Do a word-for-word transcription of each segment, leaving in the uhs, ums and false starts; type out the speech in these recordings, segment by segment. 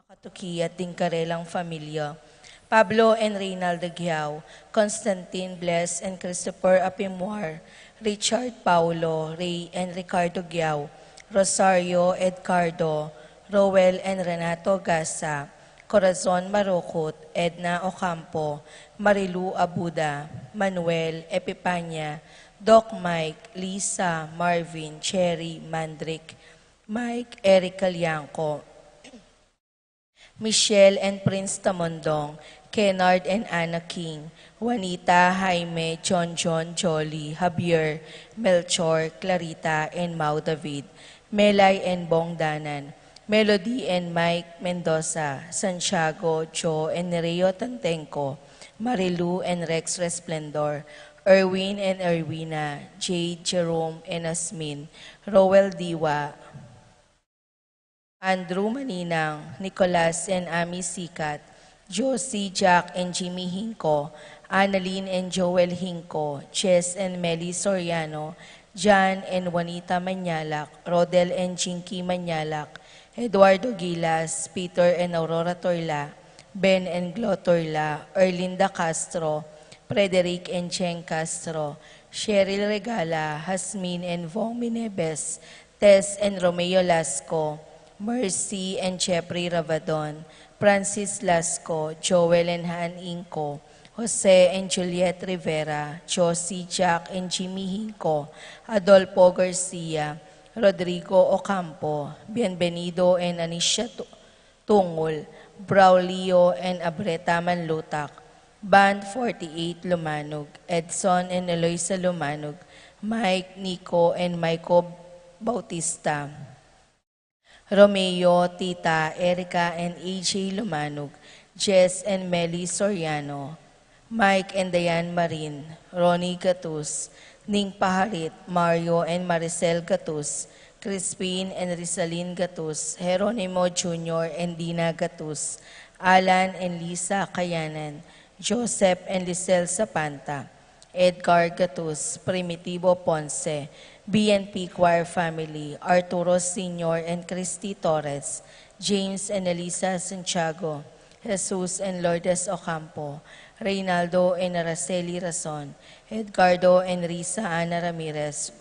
Katuki at ding karelang familia, Pablo and Reynaldo Giao, Constantine, Bless and Christopher Apimuar, Richard, Paulo, Ray and Ricardo Giao, Rosario, Edgardo, Roel and Renato Gasa, Corazon Marukut, Edna Ocampo, Marilu Abuda, Manuel, Epipania, Doc Mike, Lisa, Marvin, Cherry, Mandrick, Mike, Eric Calianco, Michelle and Prince Tamondong, Kennard and Anna King, Juanita, Jaime, John John, Jolly, Javier, Melchor, Clarita and Mau David, Melay and Bong Danan, Melody and Mike Mendoza, Santiago, Joe and Nereo Tantenco, Marilu and Rex Resplendor, Erwin and Erwina, Jade, Jerome and Asmin, Roel Diwa, Andrew Maninang, Nicolas and Ami Sikat, Josie, Jack and Jimmy Hinco, Annalyn and Joel Hinco, Jess and Melly Soriano, Jan and Juanita Manyalak, Rodel and Jinky Manyalak, Eduardo Gilas, Peter and Aurora Torla, Ben and Glo Torla, Erlinda Castro, Frederick and Cheng Castro, Cheryl Regala, Hasmin and Vong Minebes, Tess and Romeo Lasco, Mercy and Jeffrey Rabadon, Francis Lasco, Joel and Han Inco, Jose and Juliet Rivera, Josie, Jack and Jimmy Hinco, Adolfo Garcia, Rodrigo Ocampo, Bienvenido and Anisha Tu-, Tungul, Braulio and Abreta Manlutak, Band forty-eight Lumanug, Edson and Eloisa Lumanug, Mike, Nico and Michael Bautista, Romeo, Tita, Erica and A J Lumanug, Jess and Melly Soriano, Mike and Diane Marin, Ronnie Gatus, Ning Paharit, Mario and Maricel Gatus, Crispin and Rizalin Gatus, Jeronimo Junior and Dina Gatus, Alan and Lisa Kayanan, Joseph and Lisel Sapanta, Edgar Gatus, Primitivo Ponce, B N P Choir Family, Arturo Senior and Christy Torres, James and Elisa Santiago, Jesus and Lourdes Ocampo, Reynaldo and Araceli Rason, Edgardo and Risa Ana Ramirez,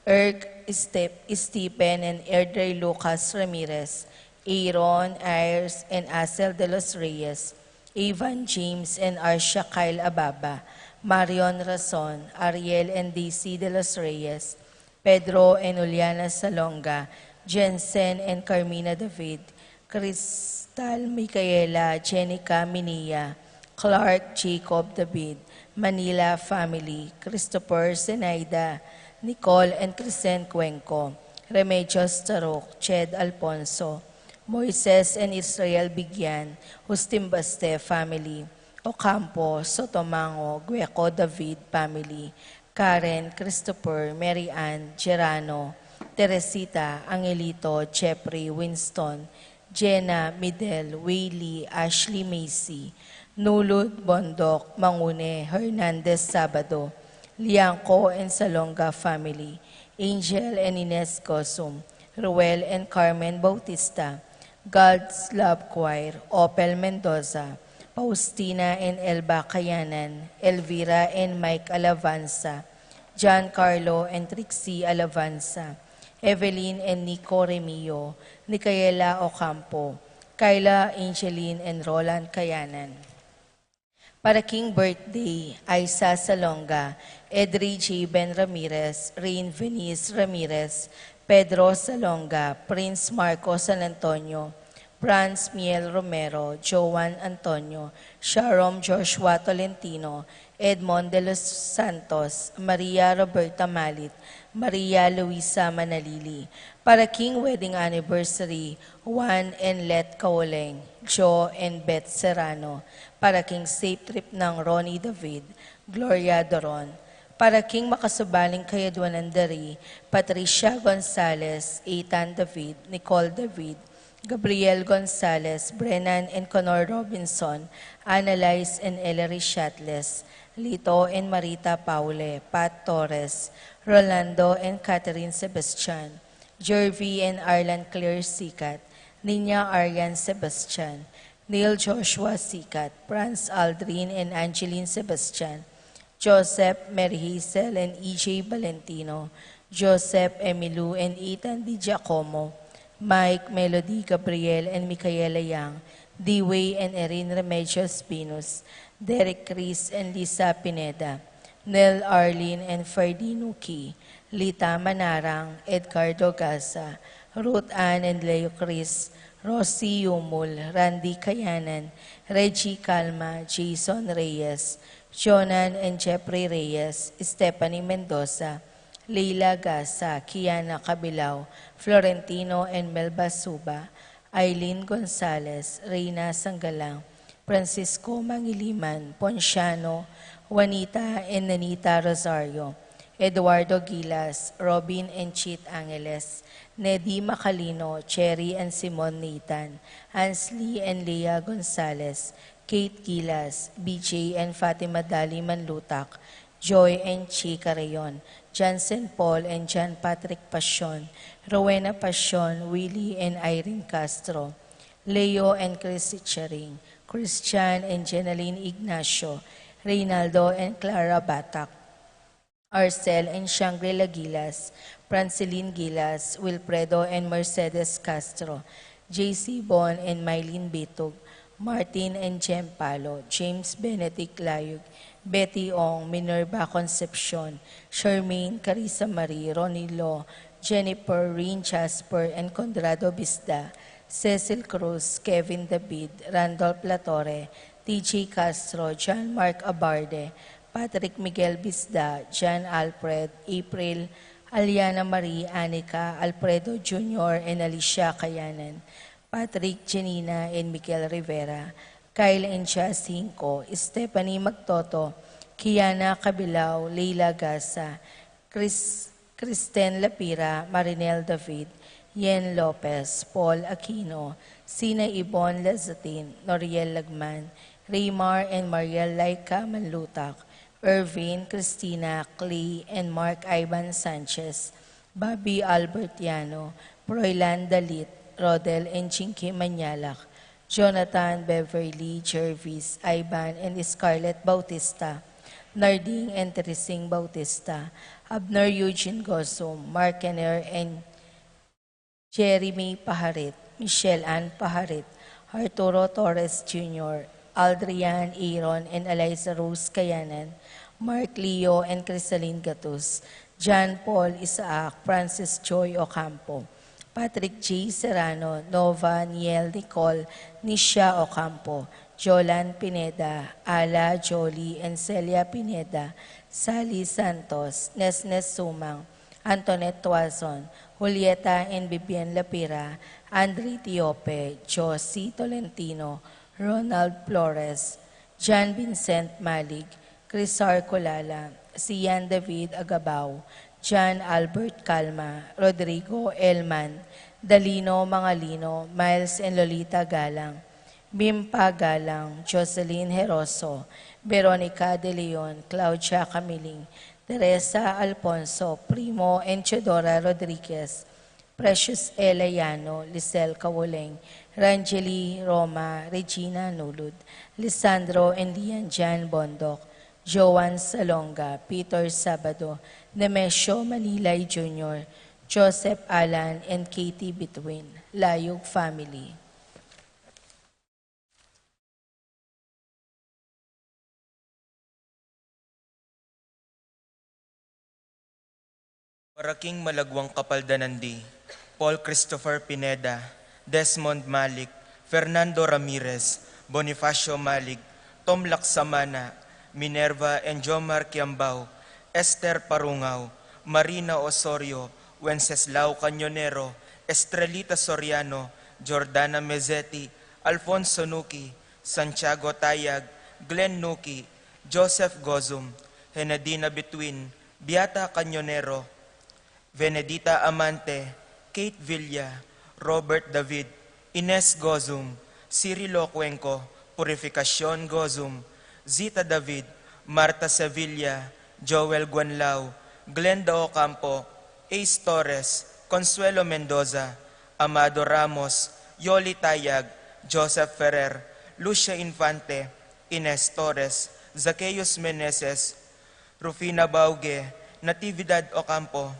Erk, Step-, Stephen and Erdrey Lucas Ramirez, Aaron, Ayers and Asel de los Reyes, Ivan, James and Arcia Kyle Ababa, Marion Rason, Ariel and Daisy de los Reyes, Pedro and Juliana Salonga, Jensen and Carmina David, Crystal Micaela, Jenica Minilla, Clark Jacob David, Manila family, Christopher Zenaida, Nicole and Crescent Cuenco, Remedios Taruk, Ched Alfonso, Moises and Israel Bigyan, Justin Baste family, Ocampo, Sotomango, Gueco David family, Karen, Christopher, Mary Ann, Gerano, Teresita, Angelito, Jeffrey, Winston, Jenna, Midel, Waylee, Ashley, Macy, Nulud, Bondok, Mangune, Hernandez, Sabado, Liangco and Salonga family, Angel and Ines Gosum, Ruel and Carmen Bautista, God's Love Choir, Opel Mendoza, Faustina and Elba Kayanan, Elvira and Mike Alavanza, John Carlo and Trixie Alavanza, Evelyn and Nico Remio, Nicaela Ocampo, Kyla, Angeline and Roland Kayanan. Para king birthday, Aiza Salonga, Edri J Ben Ramirez, Rain Venice Ramirez, Pedro Salonga, Prince Marco San Antonio, Franz Miel Romero, Joan Antonio, Sharon Joshua Tolentino, Edmond de los Santos, Maria Roberta Malit, Maria Luisa Manalili. Para king wedding anniversary, Juan and Let Kauleng, Joe and Beth Serrano. Para king safe trip nang Ronnie David, Gloria Doron. Para king makasubaling kayadwanan da ri, Patricia Gonzalez, Ethan David, Nicole David, Gabriel Gonzalez, Brennan and Conor Robinson, Annalise and Ellery Shatles, Lito and Marita Paule, Pat Torres, Rolando and Catherine Sebastian, Jervy and Arlan Claire Sikat, Nina Arian Sebastian, Neil Joshua Sikat, Franz Aldrin and Angeline Sebastian, Joseph, Mary Hazel and E J Valentino, Joseph, Emilu and Ethan Di Giacomo, Mike, Melody, Gabriel and Micaela Yang, Dewey and Erin Remedios Pinus, Derek, Chris and Lisa Pineda, Nel, Arlene and Ferdy Nuki, Lita Manarang, Edgardo Gaza, Ruth Ann and Leo Chris, Rosie Yumul, Randy Kayanan, Reggie Calma, Jason Reyes, Jonan and Jeffrey Reyes, Stephanie Mendoza, Leila Gaza, Kiana Cabilao, Florentino and Melba Suba, Aileen Gonzalez, Reina Sanggalang, Francisco Mangiliman, Ponciano, Juanita and Nanita Rosario, Eduardo Gilas, Robin and Chit Angeles, Nedi Macalino, Cherry and Simon Nathan, Ansley and Leah Gonzalez, Kate Gilas, B J and Fatima Dali Manlutak, Joy and Chi Carreon, Johnson Paul and John Patrick Pasion, Rowena Pasion, Willie and Irene Castro, Leo and Chrissy Charing, Christian and Jeneline Ignacio, Reynaldo and Clara Batak, Arcel and Shangri-La Gilas, Francilin Gilas, Wilfredo and Mercedes Castro, J C Bon and Mylene Bitug, Martin and Jem Palo, James Benedict Layug, Betty Ong, Minerva Concepcion, Charmaine, Carissa Marie, Ronilo, Jennifer, Rin Jasper and Conrado Bisda, Cecil Cruz, Kevin David, Randolph Latorre, T J Castro, John Mark Abarde, Patrick Miguel Bisda, John Alfred, April, Aliana Marie, Anika, Alfredo Junior and Alicia Kayanan, Patrick, Janina and Miguel Rivera, Kyle and Jazz Hinco, Stephanie Magtoto, Kiana Cabilao, Leila Gaza, Chris, Kristen Lapira, Marinel David, Yen Lopez, Paul Aquino, Sina Ibon Lazatin, Noriel Lagman, Raymar and Mariel Laika Manlutak, Irvin, Christina, Clay and Mark Ivan Sanchez, Bobby Albert Yano, Froilan Dalit, Rodel and Chinky Manyalak, Jonathan, Beverly, Jervis, Ivan and Scarlett Bautista, Narding and Teresing Bautista, Abner Eugene Gozum, Mark Kenner and Jeremy Paharit, Michelle Ann Paharit, Arturo Torres Junior, Aldrian Aaron and Eliza Rose Kayanan, Mark Leo and Crisalin Gatus, John Paul Isaac, Francis Joy Ocampo, Patrick J Serrano, Nova Niel Nicole, Nisha Ocampo, Jolan Pineda, Ala, Jolie and Celia Pineda, Sally Santos, Nesnes Sumang, Antoinette Tuazon, Julieta and Vivian Lapira, Andre Tiope, Josie Tolentino, Ronald Flores, John Vincent Malig, Crisar Colala, Sian David Agabao, John Albert Calma, Rodrigo Elman, Dalino Mangalino, Miles and Lolita Galang, Bimpa Galang, Jocelyn Heroso, Veronica De Leon, Claudia Camiling, Teresa Alfonso, Primo and Teodora Rodriguez, Precious Eleyano, Lisel Kawuleng, Rangeli Roma, Regina Nulud, Lisandro and Lian Jan Bondoc, Joan Salonga, Peter Sabado, Nemesio Manilay Junior, Joseph Alan and Katie Bituin, Layug family. Para king malagwang kapaldanan di, Paul Christopher Pineda, Desmond Malik, Fernando Ramirez, Bonifacio Malik, Tom Laksamana, Minerva and Jomar Kiambao, Esther Parungao, Marina Osorio, Wenceslao Cañonero, Estrelita Soriano, Jordana Mezeti, Alfonso Nuki, Santiago Tayag, Glenn Nuki, Joseph Gozum, Henadina Bituin, Beata Cañonero, Venedita Amante, Kate Villa, Robert David, Ines Gozum, Cirilo Cuenco, Purificacion Gozum, Zita David, Marta Sevilla, Joel Guanlao, Glenda Ocampo, Ace Torres, Consuelo Mendoza, Amado Ramos, Yoli Tayag, Joseph Ferrer, Lucia Infante, Ines Torres, Zacchaeus Meneses, Rufina Bauge, Natividad Ocampo,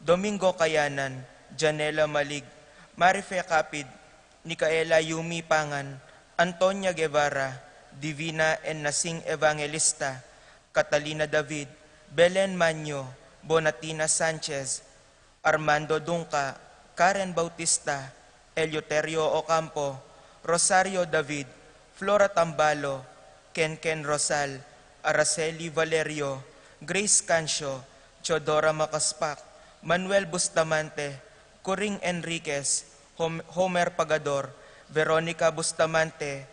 Domingo Kayanan, Janela Malig, Marife Capid, Nicaela Yumi Pangan, Antonia Guevara, Divina and Nasing Evangelista, Catalina David, Belen Manyo, Bonatina Sanchez, Armando Dungca, Karen Bautista, Eleuterio Ocampo, Rosario David, Flora Tambalo, Kenken Rosal, Araceli Valerio, Grace Cancio, Teodora Macaspac, Manuel Bustamante, Coring Enriquez, Hom-, Homer Pagador, Veronica Bustamante,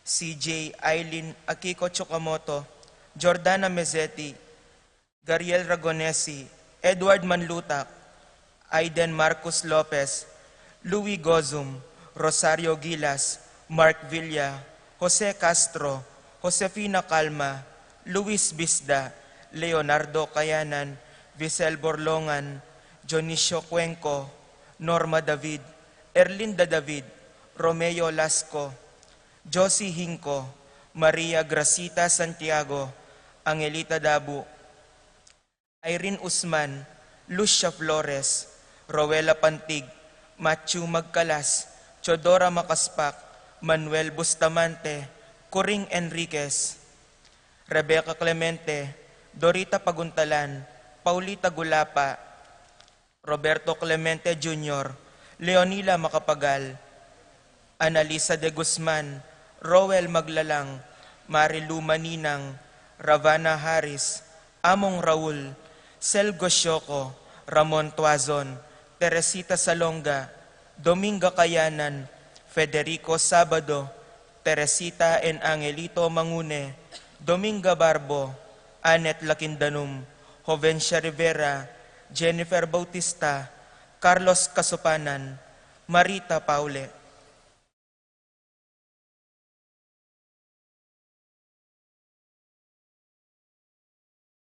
C J Aileen Akiko Chukamoto, Jordana Mezzetti, Gariel Ragonesi, Edward Manlutac, Aiden Marcus Lopez, Louis Gozum, Rosario Gilas, Mark Villa, Jose Castro, Josefina Calma, Luis Bisda, Leonardo Kayanan, Visel Borlongan, Dionisio Cuenco, Norma David, Erlinda David, Romeo Lasco, Josie Hinco, Maria Gracita Santiago, Angelita Dabu, Irene Usman, Lucia Flores, Rowella Pantig, Matthew Magcalas, Teodora Macaspac, Manuel Bustamante, Coring Enriquez, Rebecca Clemente, Dorita Paguntalan, Paulita Gulapa, Roberto Clemente Junior, Leonila Macapagal, Annalisa de Guzman, Roel Maglalang, Marilu Maninang, Ravana Harris, Among Raul, Selgo Sioco, Ramon Tuazon, Teresita Salonga, Dominga Kayanan, Federico Sabado, Teresita and Angelito Mangune, Dominga Barbo, Annette Lakindanum, Jovencia Rivera, Jennifer Bautista, Carlos Kasupanan, Marita Paule.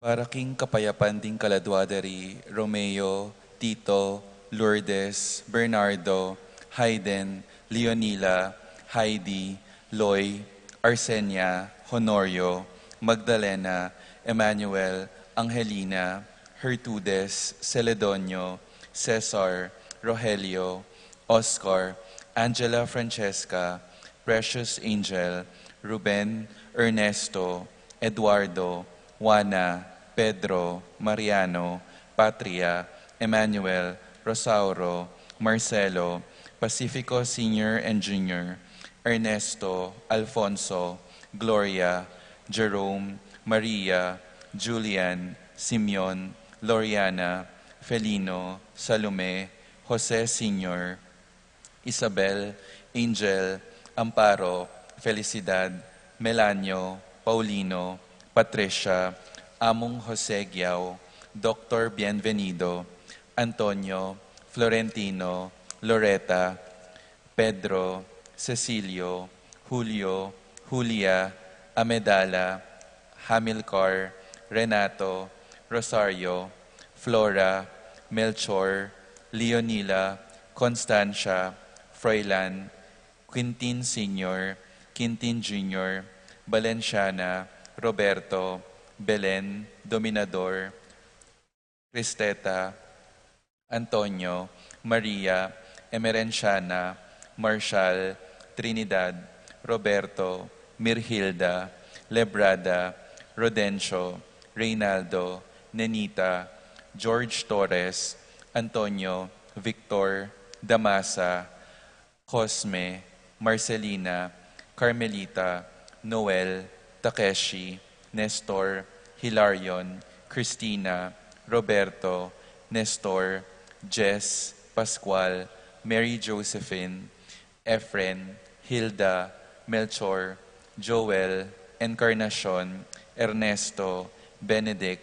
Para king kapayapan ding kaladua da ri Romeo, Tito, Lourdes, Bernardo, Hayden, Leonila, Heidi, Loy, Arsenia, Honorio, Magdalena, Emmanuel, Angelina, Gertrudes, Celedonio, Cesar, Rogelio, Oscar, Angela Francesca, Precious Angel, Ruben, Ernesto, Eduardo, Juana, Pedro, Mariano, Patria, Emmanuel, Rosauro, Marcelo, Pacifico Senior and Junior, Ernesto, Alfonso, Gloria, Jerome, Maria, Julian, Simeon, Loriana, Felino, Salome, Jose Senior, Isabel, Angel, Amparo, Felicidad, Melanio, Paulino, Patricia, Among Jose Guiao, Doktor Bienvenido, Antonio, Florentino, Loreta, Pedro, Cecilio, Julio, Julia, Amedala, Hamilcar, Renato, Rosario, Flora, Melchor, Leonila, Constancia, Froilan, Quintin Senior, Quintin Junior, Valenciana, Roberto, Belen, Dominador, Cristeta, Antonio, Maria, Emerenciana, Marshal, Trinidad, Roberto, Mirhilda, Lebrada, Rodencio, Reynaldo, Nenita, George Torres, Antonio, Victor, Damasa, Cosme, Marcelina, Carmelita, Noel, Takeshi, Nestor, Hilarion, Christina, Roberto, Nestor, Jess, Pascual, Mary Josephine, Efren, Hilda, Melchor, Joel, Encarnacion, Ernesto, Benedict,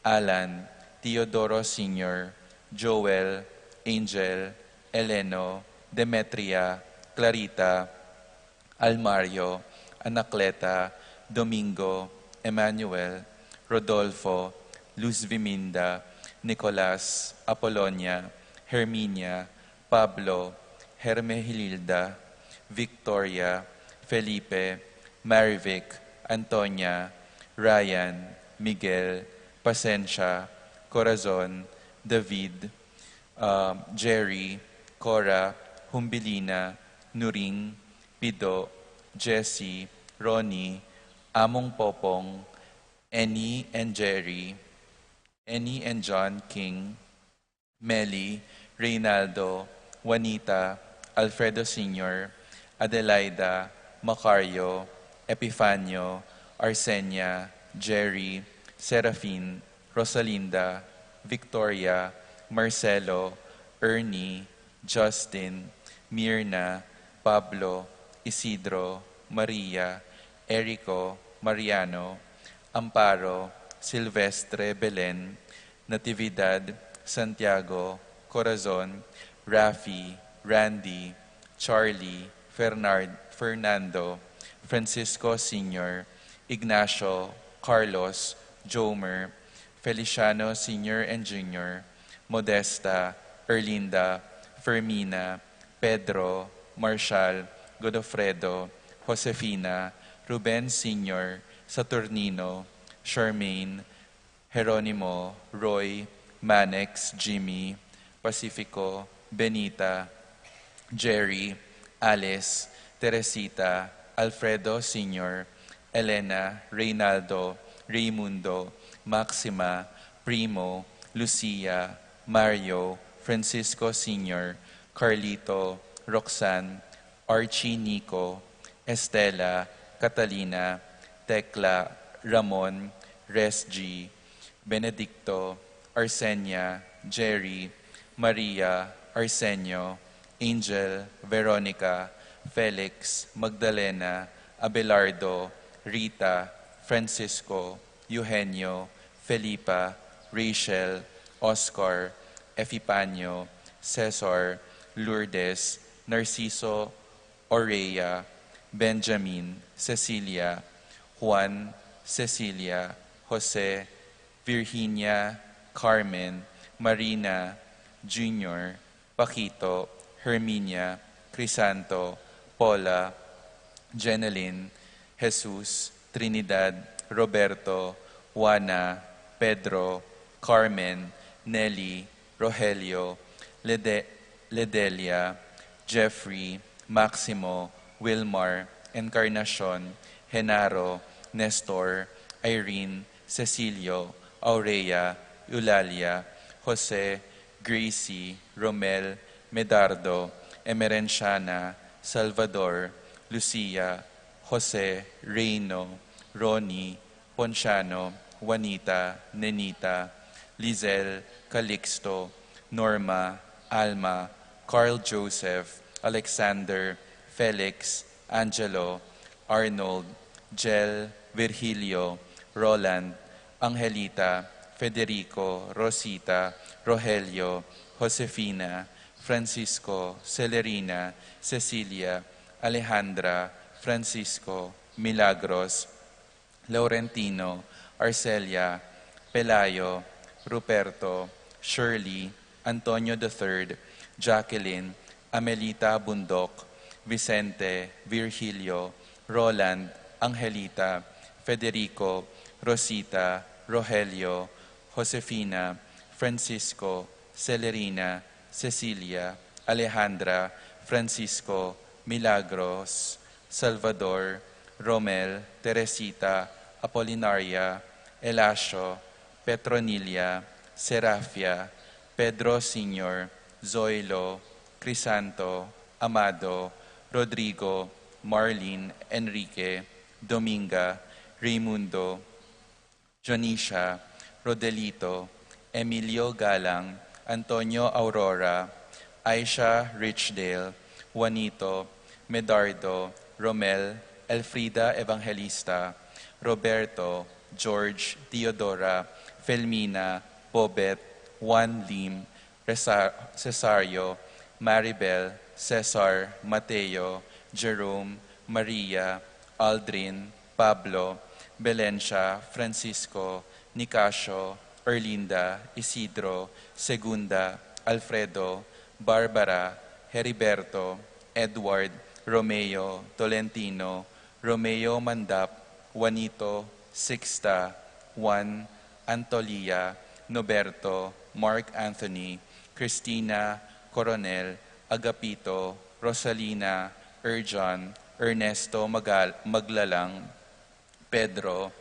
Alan, Teodoro Senior, Joel, Angel, Eleno, Demetria, Clarita, Almario, Anacleta, Domingo, Emmanuel, Rodolfo, Luz Viminda, Nicolas, Apolonia, Herminia, Pablo, Hermehilda, Victoria, Felipe, Marivic, Antonia, Ryan, Miguel, Pasensia, Corazon, David, ah, Jerry, Cora, Humbilina, Nuring, Pido, Jesse, Ronnie, Among Popong, Annie and Jerry, Annie and John King, Meli, Reynaldo, Juanita, Alfredo Senior, Adelaida, Macario, Epifanio, Arsenia, Jerry, Serafin, Rosalinda, Victoria, Marcelo, Ernie, Justin, Mirna, Pablo, Isidro, Maria, Erico, Mariano, Amparo, Silvestre, Belen, Natividad, Santiago, Corazon, Rafi, Randy, Charlie, Fernard, Fernando, Francisco Senior, Ignacio, Carlos, Jomer, Feliciano Senior and Junior, Modesta, Erlinda, Fermina, Pedro, Marshall, Godofredo, Josefina, Ruben Senior, Saturnino, Charmaine, Jeronimo, Roy, Manex, Jimmy, Pacifico, Benita, Jerry, Alice, Teresita, Alfredo Senior, Elena, Reynaldo, Raymundo, Maxima, Primo, Lucia, Mario, Francisco Senior, Carlito, Roxanne, Archie, Nico, Estela, Catalina, Tecla, Ramon, Resgie, Benedicto, Arsenia, Jerry, Maria, Arsenio, Angel, Veronica, Felix, Magdalena, Abelardo, Rita, Francisco, Eugenio, Felipa, Rachel, Oscar, Epifanio, Cesar, Lourdes, Narciso, Orea, Benjamin, Cecilia, Juan, Cecilia, Jose, Virginia, Carmen, Marina, Junior, Paquito, Herminia, Crisanto, Paula, Jeneline, Jesus, Trinidad, Roberto, Juana, Pedro, Carmen, Nelly, Rogelio, Lede-, Ledelia, Jeffrey, Maximo, Wilmar, Encarnacion, Genaro, Nestor, Irene, Cecilio, Aurea, Eulalia, Jose, Gracie, Romel, Medardo, Emerenciana, Salvador, Lucia, Jose, Reino, Ronnie, Ponciano, Juanita, Nenita, Lizelle, Calixto, Norma, Alma, Carl Joseph, Alexander, Felix, Angelo, Arnold, Jel, Virgilio, Roland, Angelita, Federico, Rosita, Rogelio, Josefina, Francisco, Celerina, Cecilia, Alejandra, Francisco, Milagros, Laurentino, Arcelia, Pelayo, Ruperto, Shirley, Antonio the third, Jacqueline, Amelita Bundoc, Vicente, Virgilio, Roland, Angelita, Federico, Rosita, Rogelio, Josefina, Francisco, Celerina, Cecilia, Alejandra, Francisco, Milagros, Salvador, Romel, Teresita, Apolinaria, Elasio, Petronilla, Serafia, Pedro Senior, Zoilo, Crisanto, Amado, Rodrigo, Marlene, Enrique, Dominga, Raymundo, Dionisia, Rodelito, Emilio Galang, Antonio Aurora, Aisha Richdale, Juanito, Medardo, Romel, Elfrida Evangelista, Roberto, George, Teodora, Felmina, Bobet, Juan Lim, Resa-, Cesario, Maribel, Cesar, Mateo, Jerome, Maria, Aldrin, Pablo, Belencia, Francisco, Nicasio, Erlinda, Isidro, Segunda, Alfredo, Barbara, Heriberto, Edward, Romeo, Tolentino, Romeo Mandap, Juanito, Sixta, Juan, Antolia, Noberto, Mark Anthony, Christina, Coronel, Agapito, Rosalina, Erjan, Ernesto Magal-, Maglalang, Pedro,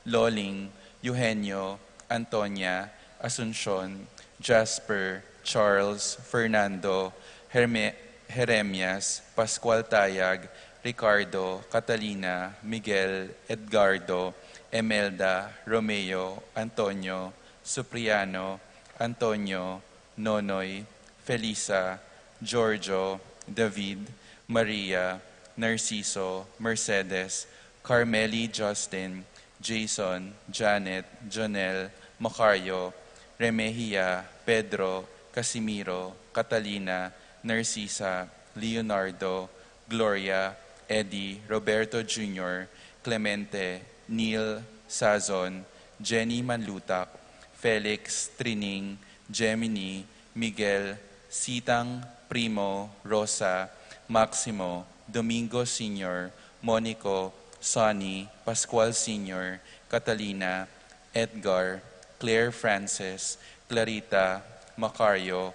Loling, Eugenio, Antonia, Asuncion, Jasper, Charles, Fernando, Herme-, Jeremias, Pascual Tayag, Ricardo, Catalina, Miguel, Edgardo, Emelda, Romeo, Antonio, Supriano, Antonio, Nonoy, Felisa, Giorgio, David, Maria, Narciso, Mercedes, Carmeli, Justin, Jason, Janet, Jonel, Macario, Remehia, Pedro, Casimiro, Catalina, Narcisa, Leonardo, Gloria, Eddie, Roberto Junior, Clemente, Neil, Sazon, Jenny Manlutak, Felix, Trining, Gemini, Miguel, Sitang, Primo, Rosa, Maximo, Domingo Senior, Monico, Sonny, Pascual Senior, Catalina, Edgar, Claire Frances, Clarita, Macario,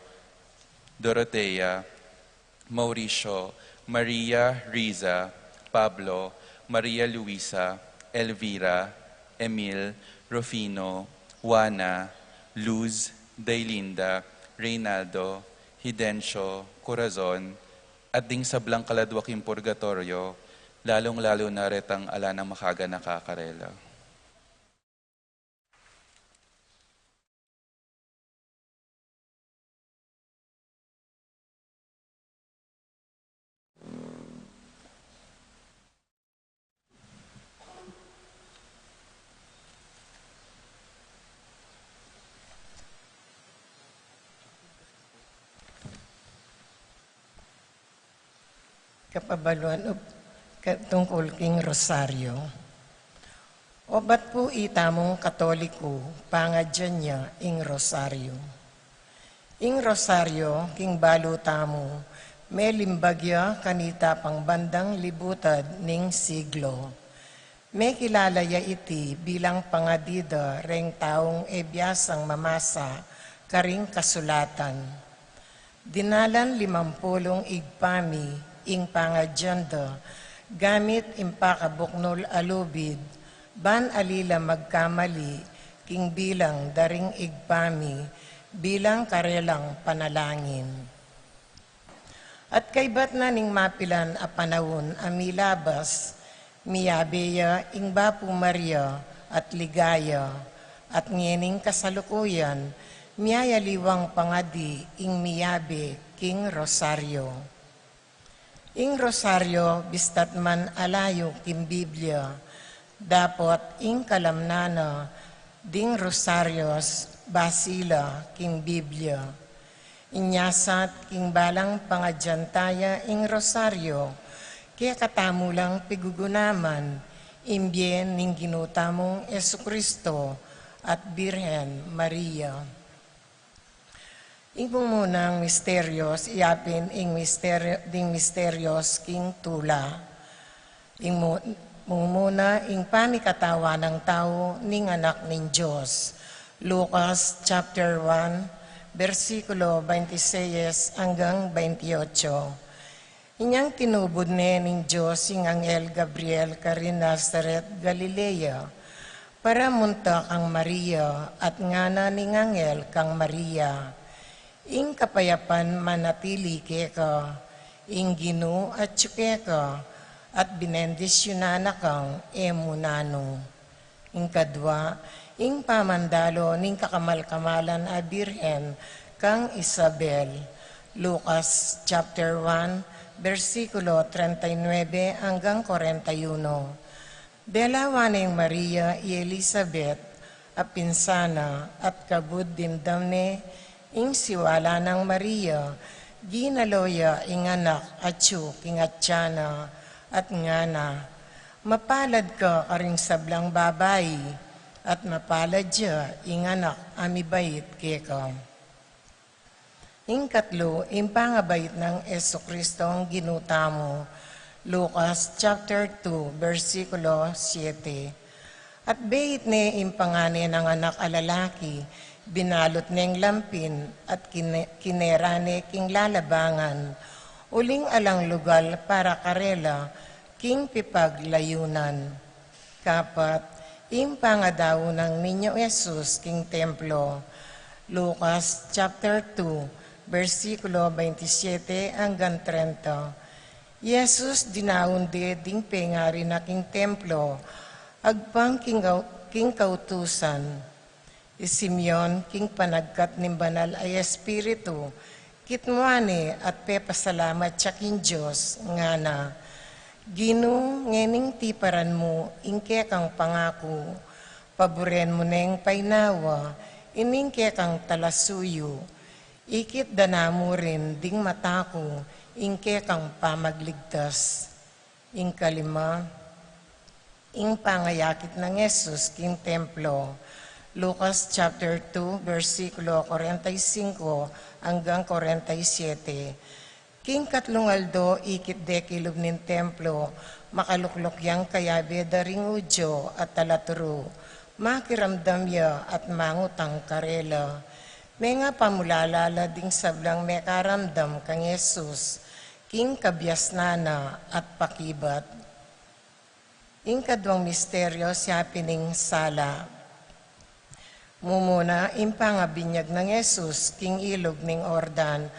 Dorotea, Mauricio, Maria Riza, Pablo, Maria Luisa, Elvira, Emil, Rufino, Juana, Luz, Dailinda, Reynaldo, Hidencio, Corazon, at ding sablang kaladwa king purgatoryo, lalung-lalu na retang ala nang makaganaka karela. Kapabaluan, up-, ka-, tungkul king Rosario. Obat pu itamung Katoliku, pangadyan ya ing Rosario. Ing Rosario, king balu tamu, melimbag ya kanita pang bandang libutad ning siglo. Mekilala ya iti bilang pangadi da reng taung e biasang mamasa karing kasulatan. Dinalan limampulung igpa mi ing pangadyan da, gamit ing pakabuknul a lubid, ban ali la magkamali king bilang da ring igpa mi bilang karelang panalangin. At kaybat na ning mapilan a panaun a milabas, miyabe ya ing Bapu Maria at Ligaya, at ngening kasalukuyan, miyayaliwang pangadi ing miyabe king Rosario. Ing Rosario, bistat man a layu king Biblia, dapot ing kalamnan na ding Rosarios basi la king Biblia. Inya sa king balang pangadyan taya ing Rosario, kekatamu lang pigugunaman ing bie ning Ginu tamung Jesucristo at Birhen Maria. Ing mumunang misterios, iya pin ing misterio, ding misterios king tula. Ing mu-, mumuna ing pamikatawan nang tau ning Anak ning Dios. Lucas chapter one, bersikulo twenty-six anggang twenty-eight. Inyang tinubud ne ning Dios ing anghel Gabriel karin Nazaret, Galilea, para munta kang Maria, at ngana ning anghel kang Maria, "Ing kapayapan manatili keka, ing Ginu atyu keka, at binendisyunan na kang e mu nanu." Ing kadwa, ing pamandalo ning kakamal-kamalan a Birhen kang Isabel. Lucas chapter one, bersikulo treinta y nueve anggang cuarenta y uno. Delawan neng Maria i Elisabet a pinsan na, at kabud dimdam ne ing siwala nang Maria, ginalo ya ing anak atyu king atian na, at ngana, "Mapalad ka karing sablang babai, at mapalad ya ing anak a mibait keka." Ing katlu, ing pangabait nang Jesucristong Ginu tamu. Lucas chapter two, bersikulo siete. At beit ne ing pangane nang anak a lalaki, binalut neng lampin, at kine-, kinera ne king lalabangan, uling alang lugal para karela king pipaglayunan. Kapat, ing pangadaun nang Niño Jesus king templo. Lucas chapter two, bersikulo twenty-seven anggang treinta. Jesus dinaun de ding pengari na king templo, agpang king kau-, king kautusan. I Simeon, king panagkat ning Banal a Espiritu, kitmuan ne at pepasalamat ya king Dios, ngana, Ginu, ngening tiparan mu ing kekang pangaku, paburen mu neng painawa ining kekang talasuyu, ikit da na mu rin ding mata ku ing kekang pamagligtas. Ing kalima, ing pangayakit nang Jesus king templo. Lucas chapter two, bersikulo forty-five anggang forty-seven. King katlung aldo, ikit de kilub ning templo, makalukluk yang kayabe da ring Judio at talaturu. Makiramdam ya at mangutang karela. Menga pamulala la ding sablang mekaramdam kang Jesus, king kabiasnan na at pakibat. Ing kaduang misteryo, siya pin ing sala. Mumuna, ing pangabinyag nang Jesus king ilug ning Jordan.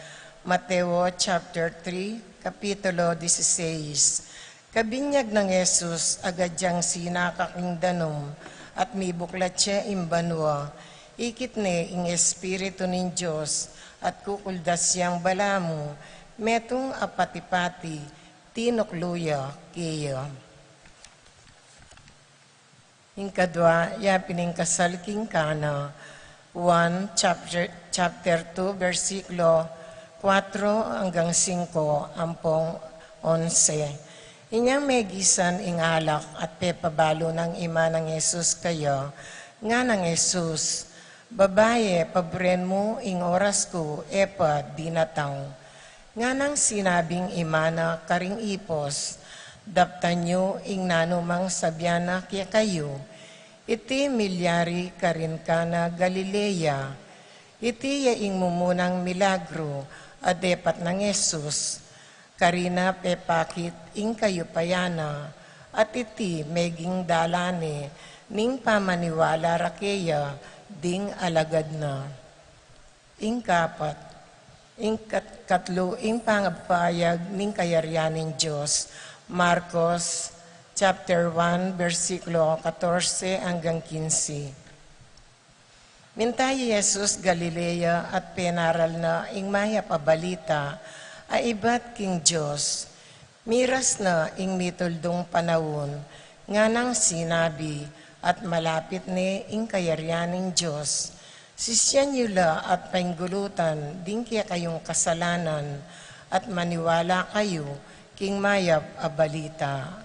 Mateo chapter three, kapitulo dieciséis. Kabinyag nang Jesus, agad yang sinaka king danum, at mibuklat ya ing banua. Ikit ne ing Espiritu ning Dios, at kukuldas yang balamu, metung a pati-pati, tinuklu ya keya. Ing kadua, yapin ing kasal king Cana. Juan chapter, chapter two, bersikulo kuatro anggang singko, ampong onse. Inyang megisan ing alak at pepabalu nang ima nang Jesus kaya, nganang Jesus, Babaye, paburen mu, ing oras ku e pa dinatang. Nganang sinabing ima na karing ipos, Daptan yu ing nanumang sabian na kekayu, iti milyari karin Cana Galilea. Iti ya ing mumunang milagru a depat nang Jesus. Karina pepakit ing kayupayan na, at iti meging dalan ne ning pamaniwala ra keya ding alagad na. Ing kapat, ing kat-, katlu, ing pangapayag ning kayarian ning Dios. Marcos chapter one, bersikulo katorse anggang kinse. Minta i Jesus Galilea at penaral na ing mayap a balita a ibat king Dios. Miras na ing mituldung panaun, nganang sinabi, at malapit ne ing kayarian ning Dios. Sisian yu la at painggulutan ding kekayung kasalanan, at maniwala kayu king mayap a balita.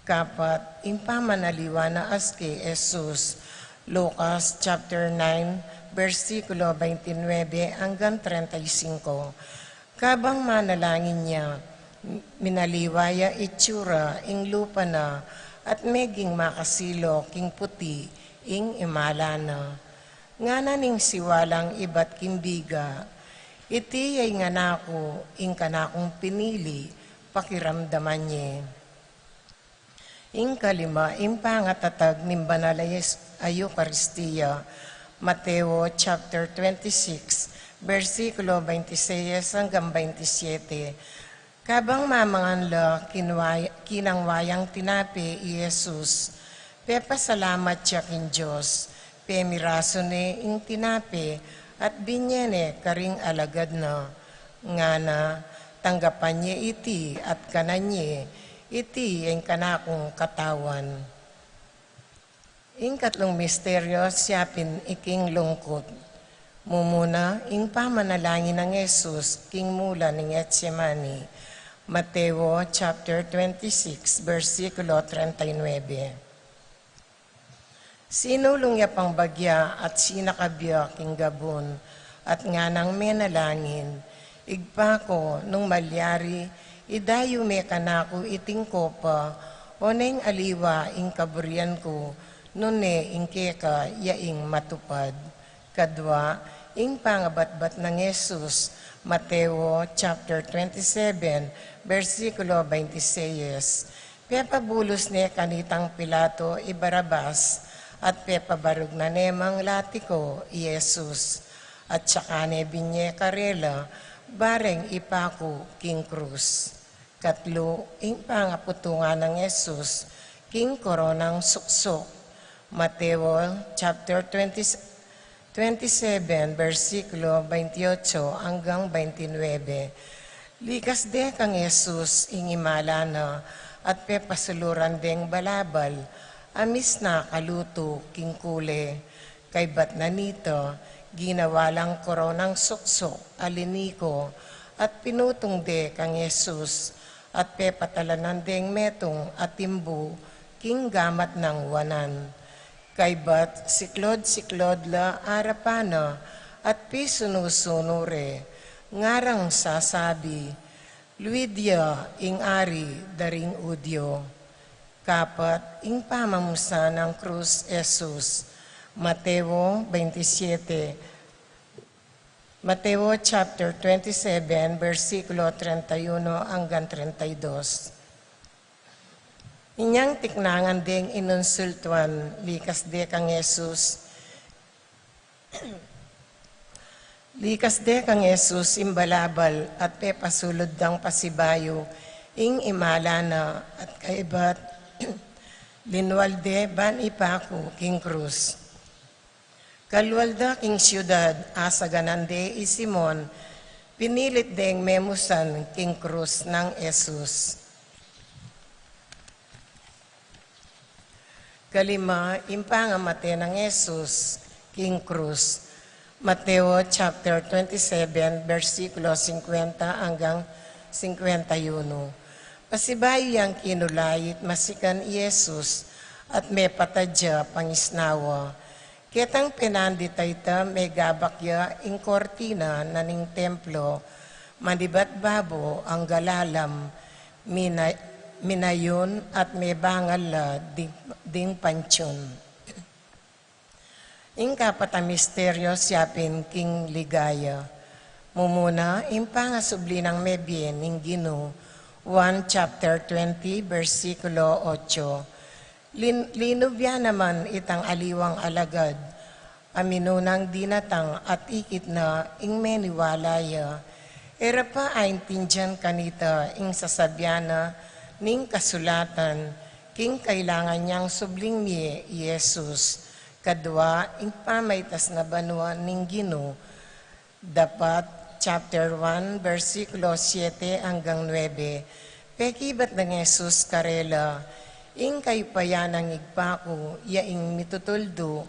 Kapat, ing pamanaliwa na aske Jesus. Lucas chapter nine, bersikulo twenty-nine anggang treinta y cinco. Kabang manalangin ya, minaliwa ya itsura ing lupa na, at meging makasilo king puti ing imala na. Ngana ning siwalang ibat king biga, Iti ya ing anak ku, ing kanakung pinili, pakiramdaman ye. Ing kalima, ing pangatatag ning banal a Yes-, a Eukaristia. Mateo chapter twenty-six, bersikulo twenty-six anggang twenty-seven. Kabang mamangan la, kinwa-, kinang wayang tinape i Jesus. Pepasalamat ya king Dios, pemirasu ne ing tinape, at binye ne karing alagad na. Ngana, tanggapan ye iti at kanan ye, iti ing kanakung katawan. Ing katlung misteryo, siya pin iking lungkut. Mumuna, ing pamanalangin nang Jesus king mula ning Getsemani. Mateo chapter twenty-six, bersikulo treinta y nuebe. Sinulung ya pang bagya at sinakab ya king gabun. at nganang menalangin, "Ibpa ku, nung malyari, idayu me kanaku iting kopa, oneng aliwa ing kaburian ku, nune ing keka ya ing matupad." Kadwa, ing pangabatbat nang Jesus, Mateo chapter twenty-seven, bersikulo twenty-six. Pepabulus ne kanitang Pilato i Barabas, at pepabarug na ne mang lati ko i Jesus. At saka ne binye karela, bareng ipaku king krus. Katlu, ing pangaputungan nang Jesus king koronang suksuk. Mateo chapter twenty, twenty-seven, bersikulo twenty-eight anggang twenty-nine. Likas de kang Jesus ing imala na, at pepasuluran deng balabal a misna kalutu king kule. Kaybat na nita, ginawa lang koronang suksuk a liniko, at pinutung de kang Jesus, at pepatalanan deng metung a timbu king gamat nang wanan. Kaybat siklod-siklod la arapan na, at pisunu-sunu re, ngarang sasabi, "Luid ya ing Ari da ring Judio." Kapat, ing pamamusan nang krus Jesus. Mateo twenty-seven, Mateo chapter twenty-seven, bersikulo treinta y uno anggang treinta y dos. Inyang tiknangan deng inunsultuan, likas de kang Jesus, likas de kang Jesus ing balabal, at pepasulud dang pasibayu ing imala na, at kaybat, linwal de ban ipaku king krus. Kalwal da king siudad, asaganan de i Simon, pinilit deng memusan king krus nang Jesus. Kalima, ing pangamate nang Jesus king krus. Mateo chapter twenty-seven, bersikulo singkwenta anggang singkwenta y uno. Pasibayu yang kinulait, masikan i Jesus, at mepatad ya pangisnawa. Ketang penandit a ita, megabak ya ing kortina na ning templo, manibat babo anggang lalam, mina-, minayun at mebangal la ding, ding pantiun. Ing kapat a misteryo, siapin king ligaya. Mumuna, ing pangasubli nang mebie ning Ginu, Juan chapter twenty, bersikulo otso. Lin-, linubya naman itang aliwang alagad a minunang dinatang at ikit na ing meniwala ya. E ra pa aintindian kanita ing sasabian na ning kasulatan, king kailangan yang subling mie i Jesus. Kadwa, ing pamaitas na banua ning Ginu. Dapat, chapter one, bersikulo siete anggang nuebe. Pekibat nang Jesus karela, "Ing kayupayan nang Ibpa ku, ya ing mitutuldu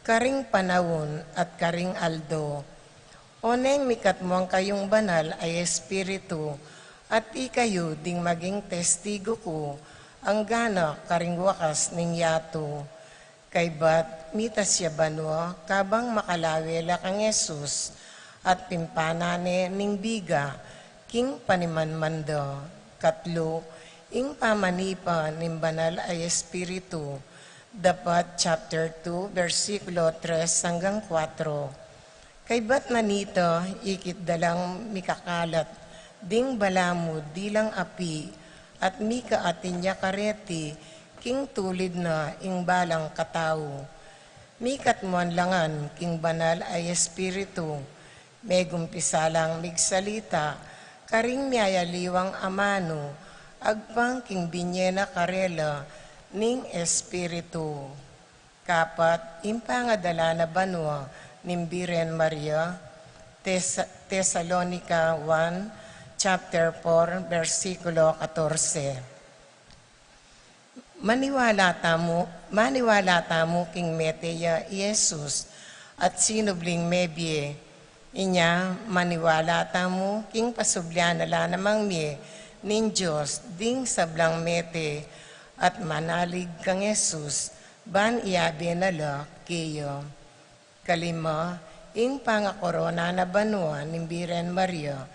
karing panaun at karing aldo. Oneng mikatmuan kayung banal a Espiritu, at ikayu ding maging testigu ku, anggana karing wakas ning yatu." Kaybat, mitas ya banua, kabang makalawe la kang Jesus, at pimpanan ne ning biga king panimanman da. Katlu, ing pamanipa ning Banal a Espiritu. Dapat chapter two, bersikulo tres anggang kuatro. Kaybat na nita, ikit da lang mikakalat ding balamud dilang api, at mikaatin ya kareti king tulid na ing balang katau. Mikatmuan la ngan king Banal a Espiritu, megumpisa lang migsalita karing miyayaliwang amanu, agpang king binye na karela ning Espiritu. Kapat, ing pangadala na banua ning Birhen Maria. Tes-, Tesalonica one, chapter four, bersikulo katorse. Maniwala tamu, maniwala tamu king mete ya i Jesus at sinubling mebie. Inya, maniwala tamu king pasublian na la namang mie ning Dios ding sablang mete, at manalig kang Jesus ban iabe na la keya. Kalima, Ing pangakorona na banua ning Birhen Maria,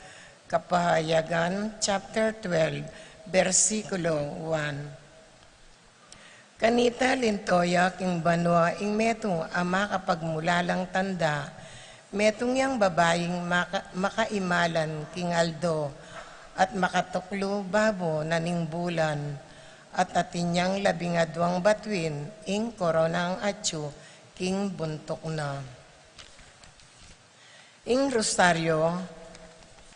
Kapahayagan chapter twelve, bersikulo one. Kanita linto ya king banua ing metung a makapagmulalang tanda, metung yang babaing maka-, makaimalan king aldo, at makatuklu babo na ning bulan, at atin yang labing aduang batuin ing koronang atyu king buntuk na. Ing rosaryo,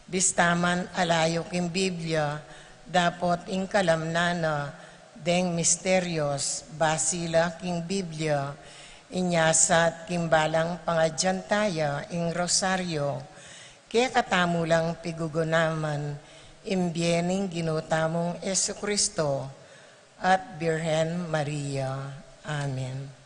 bista man alayu king Biblia, dapot ing kalamnan na deng misterios, basi la king Biblia, inya sa king balang pangadyan taya ing rosaryo, kekatamu lang pigugunaman ing bie ning Ginu tamung Jesucristo at Birhen Maria. Amen.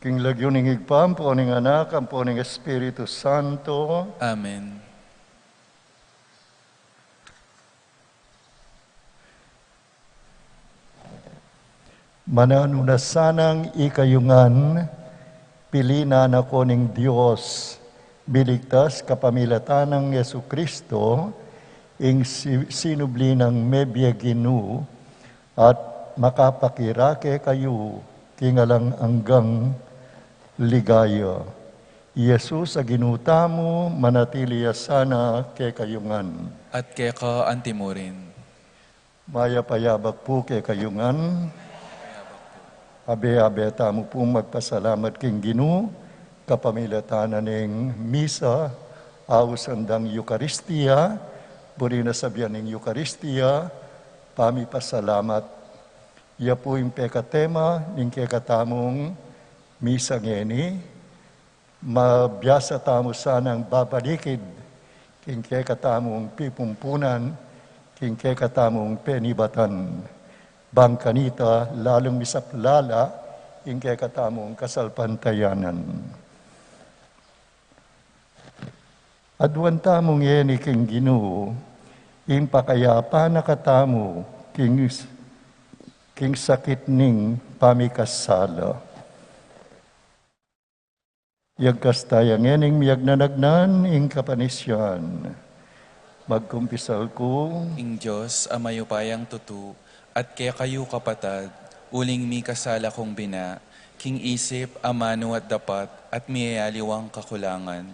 King lagyu ning Ibpa, ampo ning Anak, ampo ning Espiritu Santo. Amen. Mananu na sanang ikayu ngan, pili na na ko ning Dios, miligtas kapamilatan nang Jesucristo, ing si-, sinubli nang mebie Ginu, at makapakirake kayu king alang anggang ligaya. I Jesus a Ginu tamu, manatili ya sana kekayu ngan. At keka antimurin. Mayap a yabak pu kekayu ngan. Abe-abe tamu pung magpasalamat king Ginu, kapamilatan na ning misa, ausan dang Eukaristia, buri na sabian ning Eukaristia, pamipasalamat. Ya pu ing pekatema ning kekatamung misa ngeni, mabiasa tamu sanang babalikid king kekatamung pipumpunan, king kekatamung penibatan. Bang kanita lalung misaplala ing kekatamung kasalpantayanan. Aduan tamu ngeni king Ginu, ing pakayapan na katamu king, king sakit ning pamikasala. Yagkas taya ngening miyagnanagnan ing kapanisian. Magkumpisal ku. Ing Dios a mayupayang tutu, at kekayu kapatad, uling mikasala kung bina, king isip, amanu at dapat, at miyayaliwang kakulangan.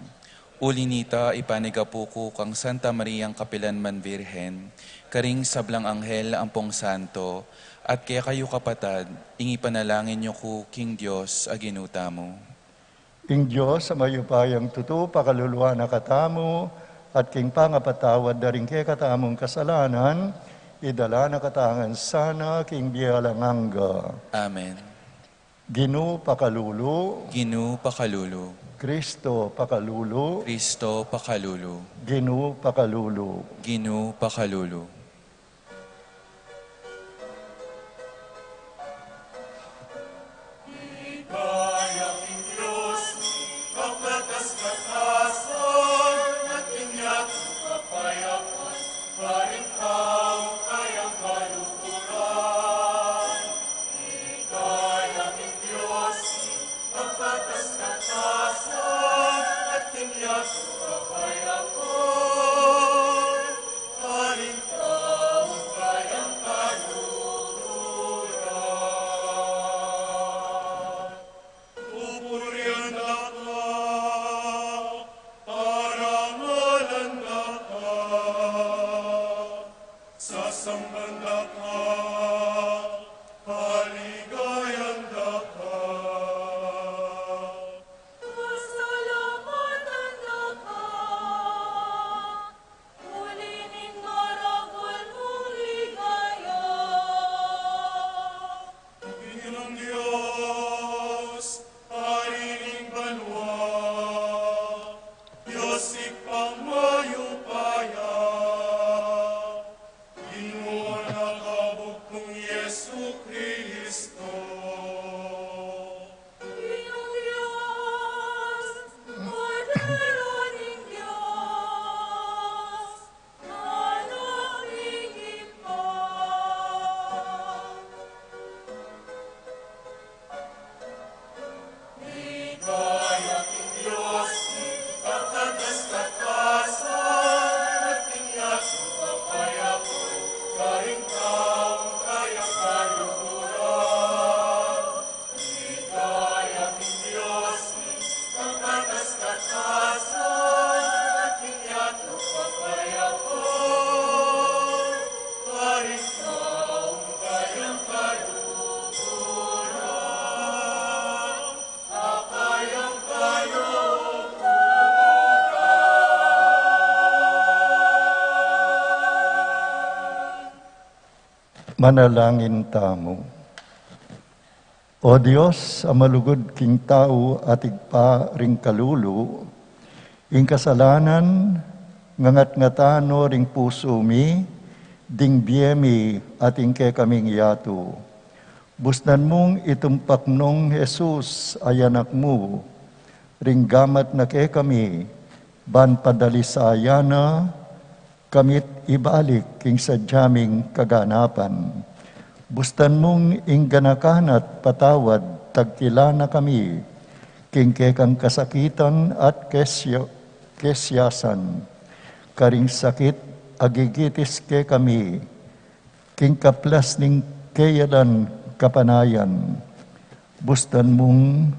Uli nita, ipanigapu ku kang Santa Mariang kapilan man Birhen, karing sablang anghel ampong santo, at kekayu kapatad, ing ipanalangin yu ku king Dios a Ginu tamu. Ing Dios a mayupayang tutu, pakaluluan na katamu, at king pangapatawad da ring kekatamung kasalanan, idala na kata ngan sana king bie alang angga. Amen. Ginu pakalulu. Ginu pakalulu. Kristo pakalulu. Kristo pakalulu. Ginu pakalulu. Ginu pakalulu. Pupurian da ka, parangalan da ka, sasamban da ka, paligayan da ka. Pasalamatan da ka, uli ning maragul mung ligaya. Ginung Dios, Ari ning banua, Dios Ibpang mayupaya, Ginu a kabugtung Jesucristo. Ginung Dios, Kordero ning Dios, Anak ning Ibpa. Manalangin tamu. O Dios, a malugud king tau at Ibpa ring kalulu, ing kasalanan ngangatngatan no ring pusu mi, ding bie mi at ing kekaming yatu. Busnan mung itumpak nong Jesus a Anak mu ring gamat na kekami, ban padalisayan na kami't ibalik king sadya ming kaganapan. Busnan mung ing ganakan at patawad tagkila na kami king kekang kasakitan at kesya-, kesyasan. Karing sakit a gigitis kekami, king kaplas ning keyalan kapanayan. Busnan mung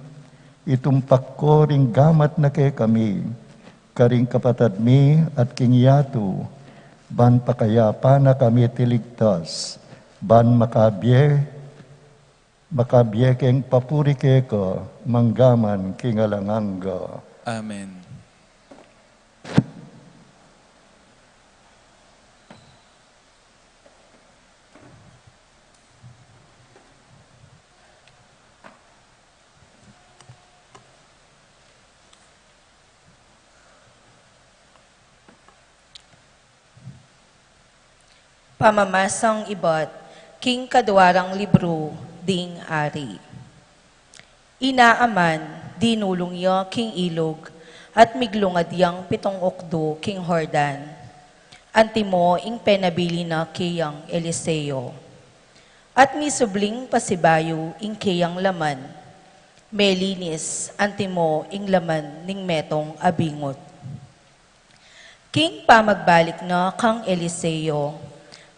itumpak ko ring gamat na kekami, karing kapatad mi at king yatu, ban pakayapan na kami tiligtas, ban makabie, makabie keng papuri keka, manggaman king alang angga. Amen. Pamamasang ibat king kaduarang libru ding Ari. Inaman, dinulung ya king ilug, at miglungad yang pitung ukdu king Jordan. Antimo ing penabilin na kayang Eliseo. At misubling pasibayu ing kayang laman. Melinis, antimo ing laman ning metung a bingut. King pamagbalik na kang Eliseo,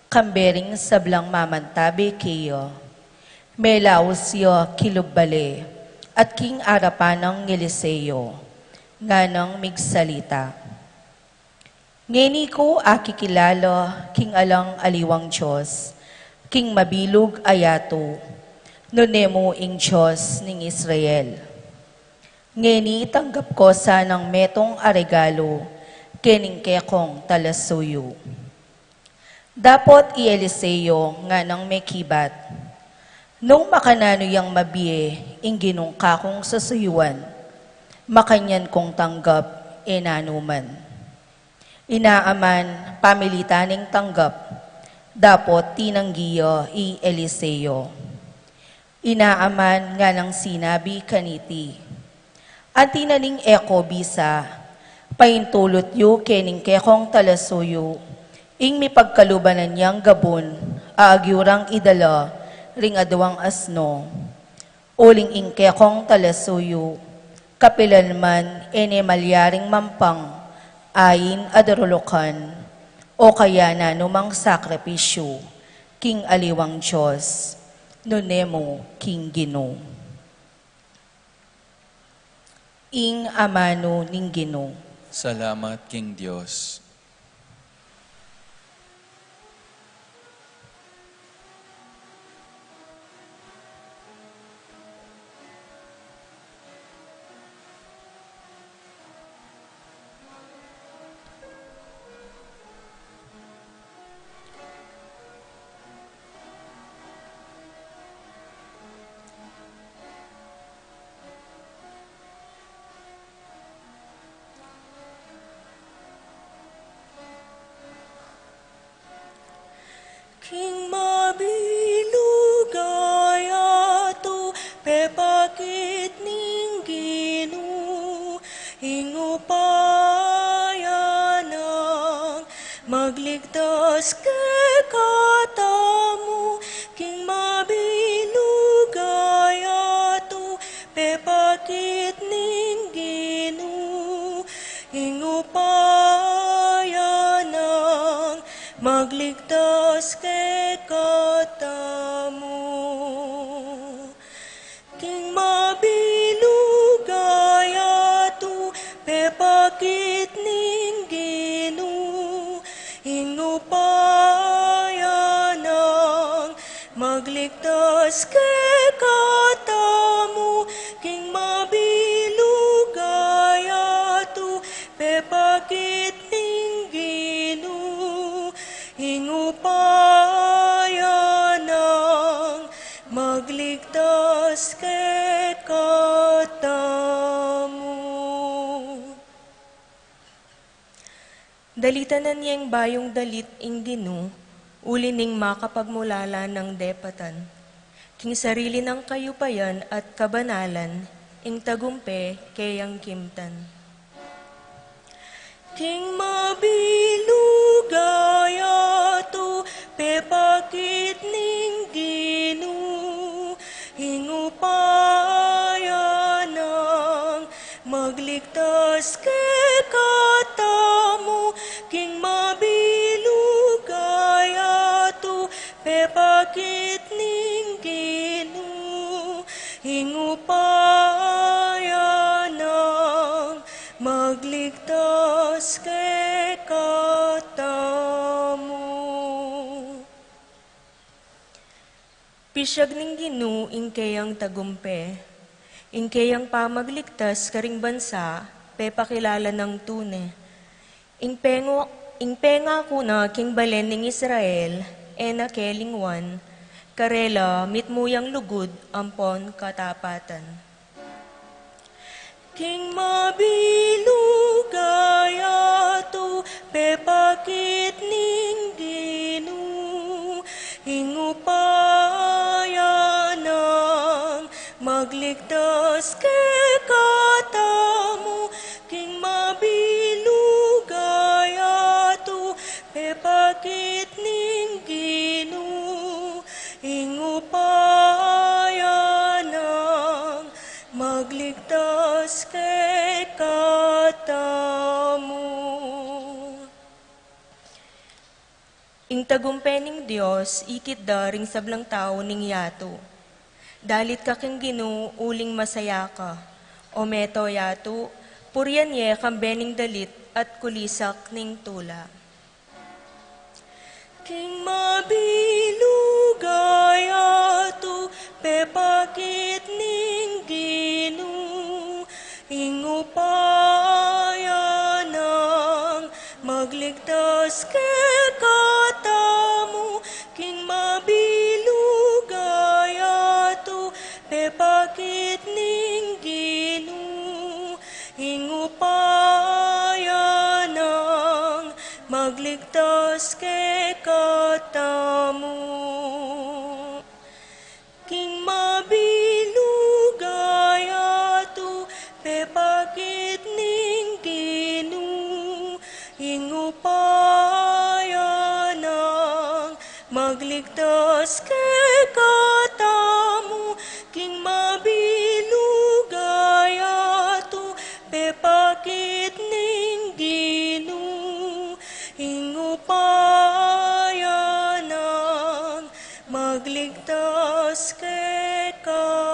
kambe ring sablang mamantabe keya, melaus ya kilub bale, at king arapan nang Eliseo, nganang migsalita, "Ngeni ku akikilala king alang aliwang Dios, king mabilug a yatu, nune mu ing Dios ning Israel. Ngeni tanggap ko sanang metung a regalu kening kekong talasuyu." Dapot i Eliseo nganang mekibat, "Nung makananu yang mabie ing Ginung kakung susuyuan, makanyan kung tanggap e nanu man." Inaman, pamilitan neng tanggap, dapot tinanggi ya i Eliseo. Inaman nganang sinabi kaniti, "Anti na ning e ko bisa, paintulut yu kening kekong talasuyu ing mipagkaluban nang gabun a agyu rang idala ring aduang asno. Uling ing kekong talasuyu, kapilan man e ne malyaring mampang ain a darulukan, o kaya nanumang sakripisyu, king aliwang Dios, nune mu king Ginu." Ing amanu ning Ginu. Salamat king Dios. King mabilug a yatu, pepakit ning Ginu ing upaya nang magligtas kekatamu. King mabilug a yatu, pepakit ning Ginu ing upaya nang magligtas kekatamu. King mabilug a yatu, pepakit ning Ginu ing upaya nang magligtas kekatamu. King mabilug a yatu, pepakit ning Ginu ing upaya nang magligtas kekatamu. Dalitanan yeng bayung dalit ing Ginu, uli ning makapagmulala nang depatan. King sarili nang kayupayan at kabanalan, ing tagumpe keyang kimtan. King mabilug a yatu, pepakit ning Ginu, ing upaya nang magligtas kekatamu. King mabilug a yatu, pepakit ning Ginu, ing upaya nang magligtas kekatamu. Pisyag ning Ginu ing keyang tagumpe, ing keyang pamagligtas karing bansa, pepakilala nang tune. Ing pengo-, ing pengaku na king balen ning Israel, e na kelingwan, karela mitmu yang lugud ampon katapatan. King mabilug a yatu, pepakit ning Ginu, ing upaya nang magligtas kekatamu. King mabilug a yatu, pepakit ning Ginu, ing upaya nang magligtas kekatamu. Ing tagumpe ning Dios ikit da ring sablang tau ning yatu. Dalit ka king Ginu uling masaya ka, o meto yatu, purian ye kambe ning dalit at kulisak ning tula. King mabilug a yatu, pepakit ning Ginu, ing upaya nang magligtas kekatamu. King mabilug a yatu, pepakit ning Ginu, ing upaya nang magligtas kekatamu. King mabilug a yatu, pepakit ning Ginu, ing upaya nang magligtas kekatamu. King mabilug a yatu, pepakit ning Ginu, ing upaya nang magligtas kekatamu.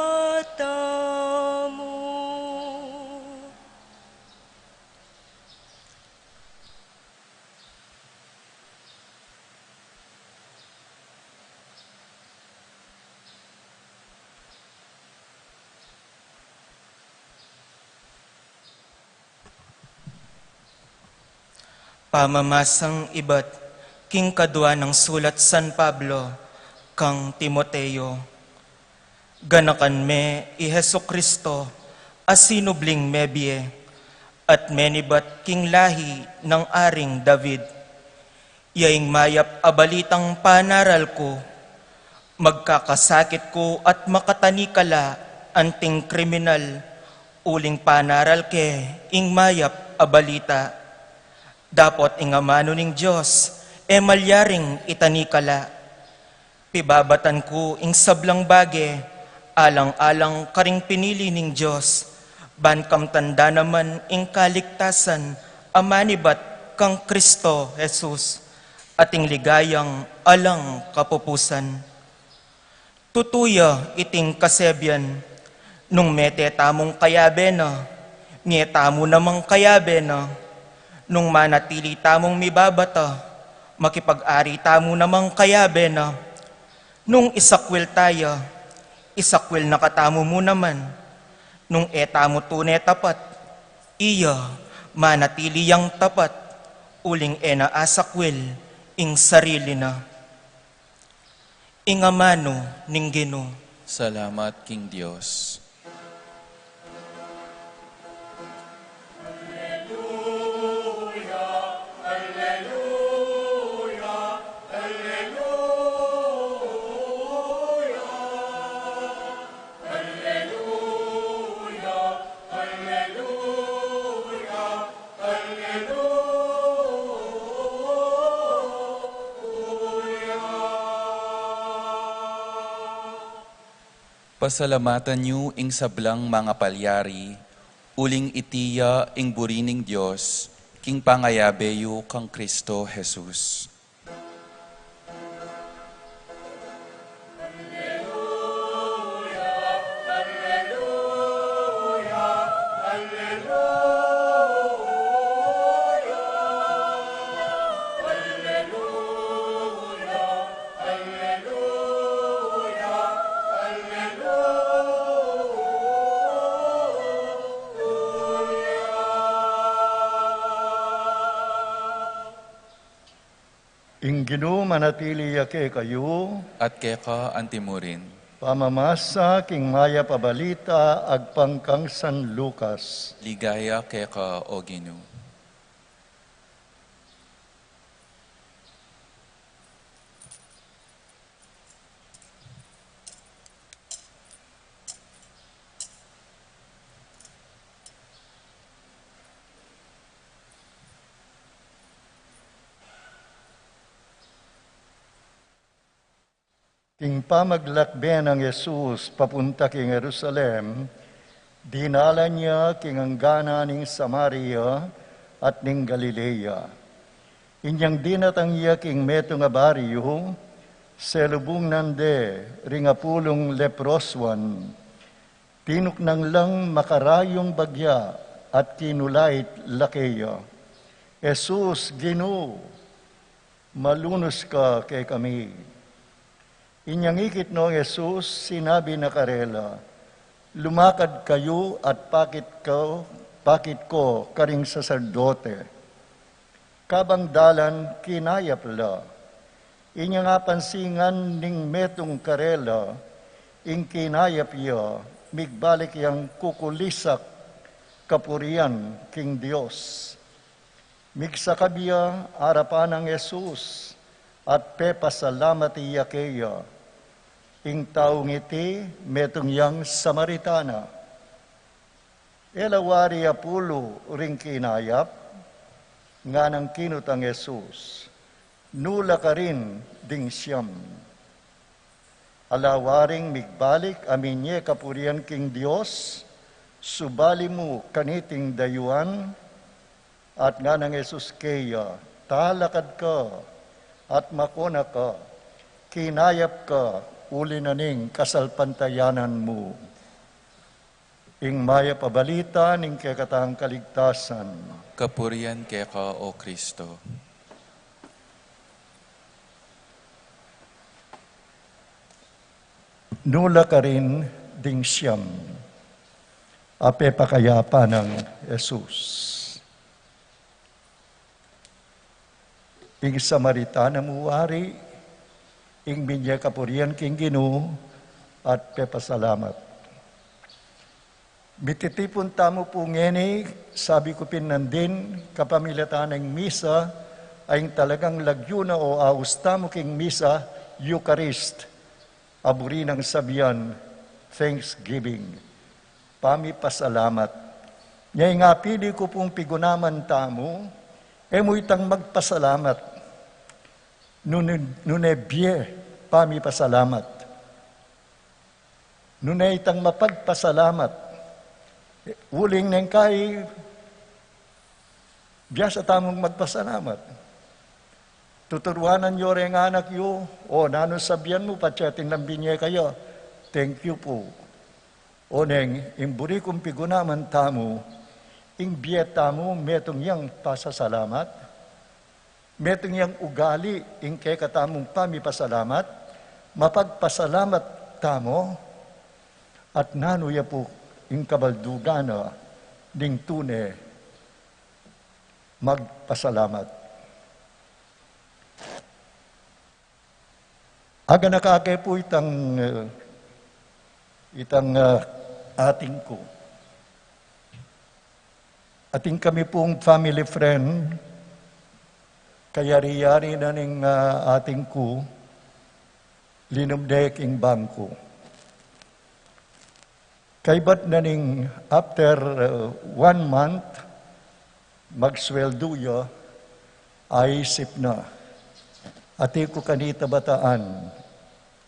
Pamamasang ibat king kadua nang sulat San Pablo kang Timoteo. Ganakan me i Jesu-Cristo a sinubling mebie at menibat king lahi nang Aring David. Ya ing mayap a balitang panaral ku, magkakasakit ku at makatanikala anting kriminal, uling panaral ke ing mayap a balita. Dapot ing amanu ning Dios e malyaring itanikala. Pibabatan ku ing sablang bage, alang-alang karing pinili ning Dios, ban kamtan da naman ing kaligtasan a manibat kang Kristo Jesus, at ing ligayang alang kapupusan. Tutu ya iting kasebian, nung mete tamung kayabe na, mie tamu namang kayabe na, nung manatili tamung mibabata, makipag-ari tamu namang kayabe na, nung isakwil taya, isakwil na katamu mu naman, nung e tamu tune tapat, iya manatili yang tapat, uling e na asakwil ing sarili na. Ing amanu ning Ginu. Salamat king Dios. Pasalamatan yu ing sablang mangapalyari, uling iti ya ing buri ning Dios, king pangayabe yu kang Kristo Jesus. Ing Ginu manatili ya kekayu. At keka antimurin. Pamamasa king mayap a balita agpang kang San Lucas. Ligaya keka, O Ginu. King pamaglakbe nang Jesus papunta king Jerusalem, dinalan ya king angganan ning Samaria at ning Galilea. Inyang dinatang ya king metung a baryu, selubung nande ring apulung leprosuan. Tinuknang lang makarayung bagya at kinulait la keya, "Jesus, Ginu, malunus ka kekami." Inyang ikit no Jesus, sinabi na karela, "Lumakad kayu at pakit ko, pakit ko karing saserdote." Kabang dalan, kinayap la. Inyang apansingan ning metung karela ing kinayap ya, migbalik yang kukulisak kapurian king Dios. Migsakab ya arapan nang Jesus at pepasalamat ya keya. Ing taung iti metung yang Samaritana. E la wari apulu ring kinayap, nganang kinutang Jesus, "Nu la karin ding siam?" "Ala waring migbalik a minye kapurian king Dios, subali mu kaniting dayuan?" At nganang Jesus keya, "Talakad ka at makona ka, kinayap ka uli na ning kasalpantayanan mu." Ing mayap a balita ning kekatang kaligtasan. Kapurian keka, O Kristo. Nu la karin ding siam a pepakayapan nang Jesus? Ing Samaritana mu wari ing minye kapurian king Ginu at pepasalamat. Mititipun tamu pu ngeni, sabi ku pin nandin, kapamilatan ning misa, a ing talagang lagyu na o aus tamu king misa, Eucharist, a buri nang sabian, thanksgiving, pamipasalamat. Nya ing apili ku pung pigunaman tamu, e mu itang magpasalamat nune, nune bie pamipasalamat. Nune itang mapagpasalamat. Uling neng kai, biasa tamung magpasalamat. Tuturuanan yu reng anak yu, o nanu sabian mu, patse atin lang binye kaya, thank you pu. Oneng, ing buri kung pigunaman tamu, ing bie tamu, metung yang pasasalamat, metung yang ugali, ing kekatamung pamipasalamat, mapagpasalamat tamu, at nanu ya pu ing kabaldugan na ning tune magpasalamat. Aganaka ke pu itang, eh, itang, eh, ating ku. Atin kami pung family friend, kayari-yari na ning, ah, ating ku, linum de king bangku. Kaybat na ning after, uh, one month, magsweldu ya, aisip na. Ati ku kanita bataan,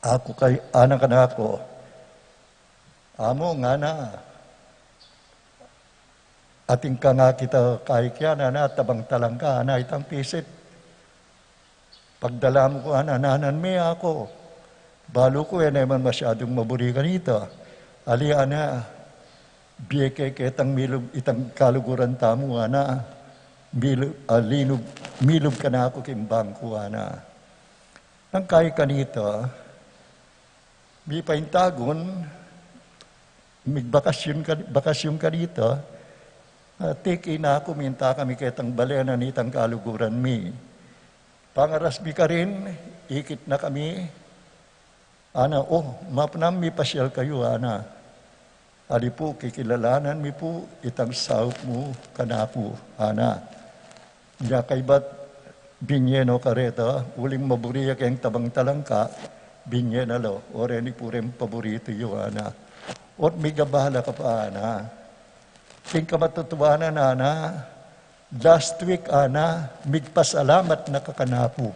aku kay anak-anak ku, Amu, ngana, atin ka nga kita kaikyan, ana, tabang talangka, ana, itang pisit. Pagdala mu ku, ana, nanan me aku. Balu ku, e ne man masyadung maburi kanita. Ali, ana, bie ke ketang milub, itang kaluguran tamu, ana, milub, ah, linub, milub kanaku king bangku, ana. Nang kai kanita, mipaintagun, migbakasyun ka, bakasyun kanita, ah, tiki na aku, minta kami ketang bale na nitang kaluguran mi. Pangaras mi karin, ikit na kami, ana, o, mapanam mipasyal kayu, ana. Ali pu, kikilalanan mi pu itang saup mu kanaku, ana. Nya kaybat binye no kareta, uling maburi ya keng tabang talangka, binye na la, o reni pu reng paburitu yu, ana. Ot migabala ka pa, ana. King kamatutuanan, ana, last week, ana, migpasalamat na ka kanaku.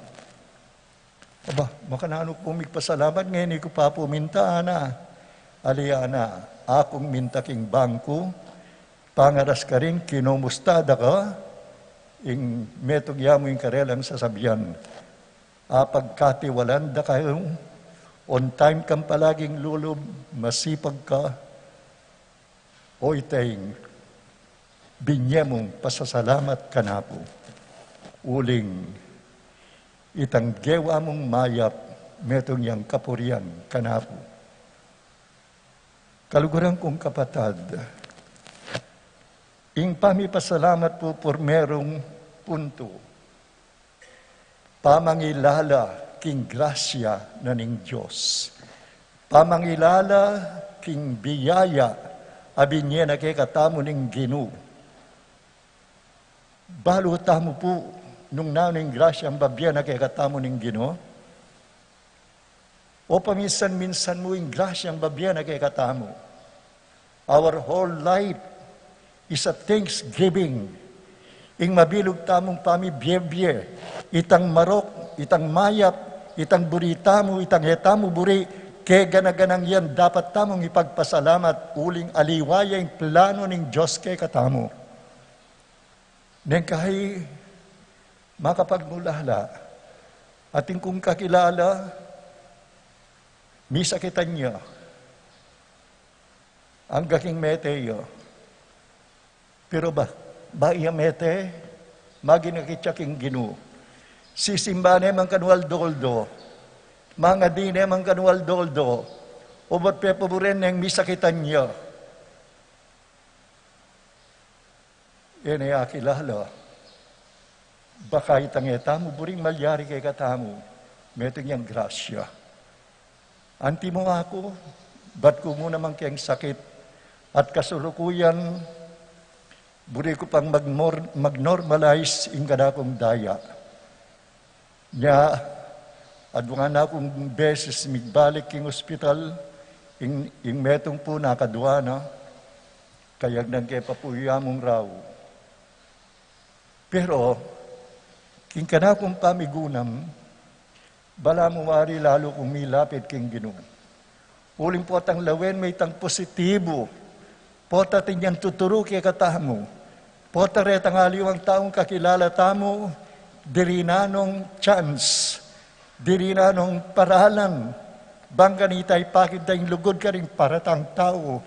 Aba, makananu ku migpasalamat, ngeni ku pa pu minta, ana. Ali, ana, akung minta king bangku, pangaras karin, kinumusta da ka, ing metung ya mu ing karelang sasabian. Apagkatiwalan da ka, on time kang palaging lulub, masipag ka, o iteng binye mung pasasalamat kanaku. Uling itang gewa mung mayap, metung yang kapurian kanaku. Kaluguran kung kapatad, ing pamipasalamat pu, purmerung puntu, pamangilala king grasya na ning Dios. Pamangilala king biyaya a binye na kekatamu ning Ginu. Balu tamu pu nung nanu ing grasyang babie na kekatamu ning Ginu? O paminsan-minsan mu ing grasyang babie na kekatamu? Our whole life is a thanksgiving. Ing mabilug tamung pamibie-bie, itang marok, itang mayap, itang buri tamu, itang e tamu buri, kegana-ganang yan dapat tamung ipagpasalamat, uling aliwa ya ing plano ning Dios kekatamu. Neng kai makapagmulala, atin kung kakilala, misakitan ya, angga king mete ya. Pero ba, ba iya mete, maginakit ya king Ginu. Sisimba ne man kanu aldo-aldo, mangadi ne man kanu aldo-aldo, obat pepaburen neng misakitan ya. E ne akilala, baka itang e tamu buring malyari kekatamu, metung yang grasya. Antimo aku, bat ku mu naman keng sakit, at kasalukuyan, buri ku pang magmor-, mag-normalize ing kanakung daya. Nya, adwa na kung beses migbalik king ospital, ing, ing metung pu nakadwa na, kayag nang kepapuya mung rau. Pero, king kanakung pamigunam, balamu wari lalu kung milapit king Ginu. Uling potang lawen me itang positibu. Pota atin yang tuturu kekatamu. Pota retang aliwang taung kakilala tamu, diri na nung chance, diri na nung paralan, bang kanita ipakit da ing lugud karing paratang tau.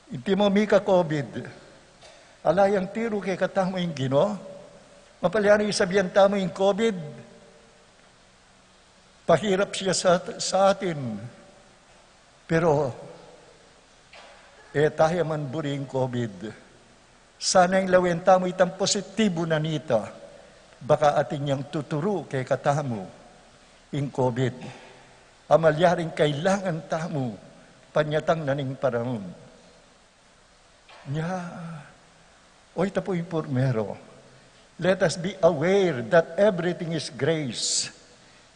Iti mo mika-covid, ala yang tiru kekatamu ing Ginu? Mapalyari sabian tamu ing covid, pahirap siya sa, sa atin. Pero, e taya man buri ing covid. Sana ing lawen tamu itang positibu na nita. Baka atin yang tuturu kekatamu ing covid. A malyaring kailangan tamu panyatang na ning paraun. Nya, o ita pu ing purmero. Let us be aware that everything is grace.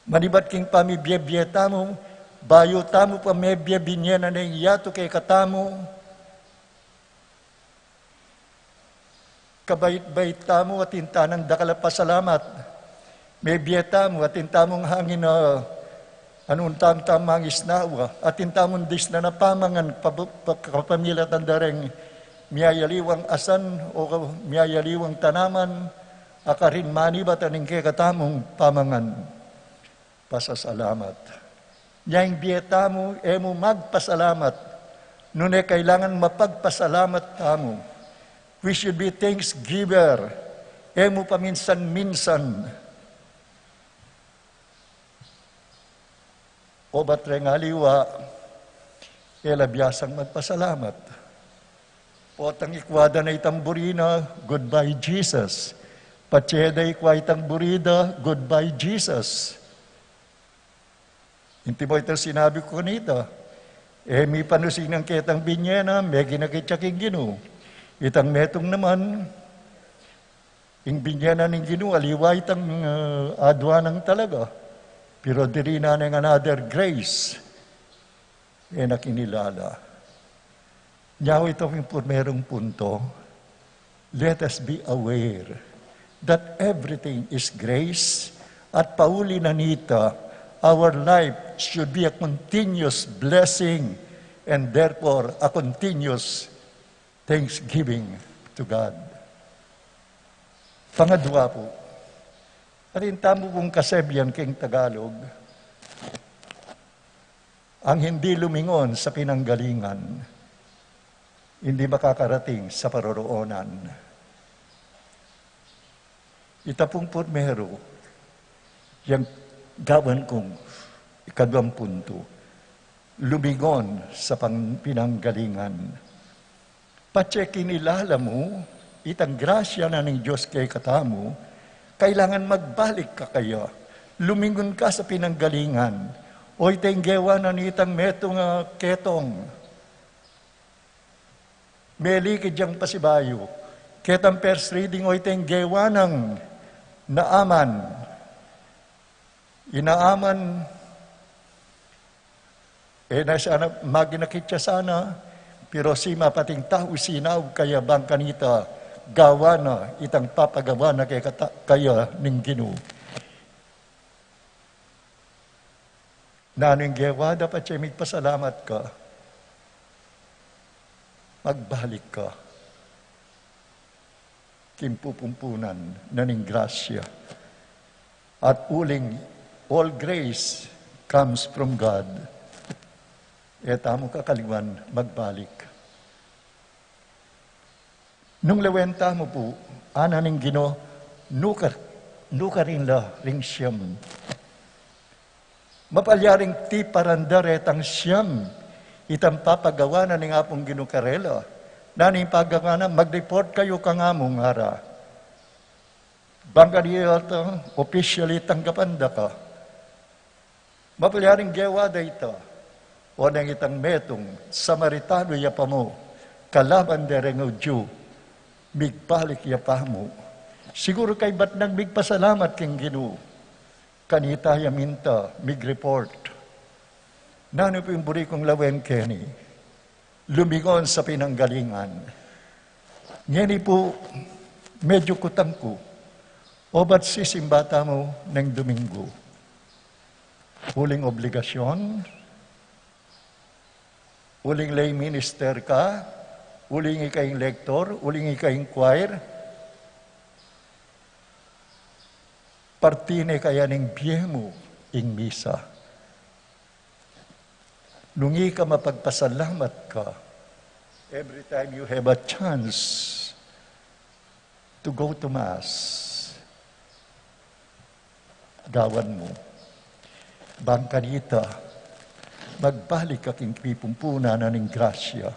Manibat king pamibie-bie tamu, bayu tamu pa mebie, binye na ne ing yatu kekatamu, kabait-bait tamu, atin tanang dakal a pasalamat. Mebie tamu, atin tamung hangin a, Anung tamtam mangisnawa, atin tamung disnan a pamangan pa-, pa-, kapamilatan da reng miyayaliwang asan o miyayaliwang tanaman, a karin manibat ning kekatamung pamangan. Pasasalamat. Nya ing bie tamu, e mu magpasalamat, nune kailangan mapagpasalamat tamu. We should be thanksgiver. E mu paminsan-minsan. Obat reng aliwa, e la biasang magpasalamat. Potang ikwa da na itang buri na, "Goodbye, Jesus." Patse da ikwa itang buri da, "Goodbye, Jesus." Inti mo itang sinabi ku kanita, e mi panusinan ketang binye na, meginakit ya king Ginu. Itang metung naman, ing binye na ning Ginu, aliwa itang, ah, adua nang talaga. Pero diri na neng another grace. E na kinilala. Nyawa ito ing primerung punto. Let us be aware that everything is grace, at pauli na nita, our life should be a continuous blessing and therefore a continuous thanksgiving to God. Pangadua pu, atin tamu pung kasebian king Tagalog, ang hindi lumingon sa pinanggalingan, hindi makakarating sa paroroonan. Ita pung primeru, yang gawan kung ikaduang punto, lumingon sa pang-, pinanggalingan. Patse kinilala mu itang grasya na ning Dios kekatamu, kailangan magbalik ka kaya. Lumingon ka sa pinanggalingan. O ita ing gewa na nitang metung a ketong. Melikid yang pasibayu. Ketang first reading, o ita ing gewa nang Naaman. I Naaman, e na sana, maginakit ya sana, pero sima pa ating tau sinaug kaya bang kanita, gawa na itang papagawa na kaya kata-, kaya ning Ginu. Nanu ing gewa da? Patse migpasalamat ka, magbalik ka king pupumpunan na ning grasya. At uling all grace comes from God. E tamu kakaliwan magbalik. Nung lawen tamu pu, ngana ning Ginu, nuka-, nukarin la ring siyam. Mapalyaring tiparan da retang siyam itang papagawa na ning Apung Ginu karela. Nanu ing pagawa na? Mag-report kayu kang amu, ngara. Bang kanita, officially tanggapan da ka. Mapalyaring gewa da ita. O neng itang metung Samaritano ya pamu, kalaban de reng Judio, migbalik ya pamu. Siguru kaybat nang migpasalamat king Ginu. Kanita ya minta mig-report. Nanu pu ing buri kung lawen keni? Lumingon sa pinanggalingan. Ngeni pu, medyu kutang ku, obat sisimba tamu neng Domingo? Uling obligasyon, uling lay minister ka, uling ika ing lektor, uling ika ing choir, parti ne kaya ning bie mu ing misa? Nung ika mapagpasalamat ka, every time you have a chance to go to Mass, gawan mu. Bang kanita, magbalik ka king pipumpunan na ning grasya.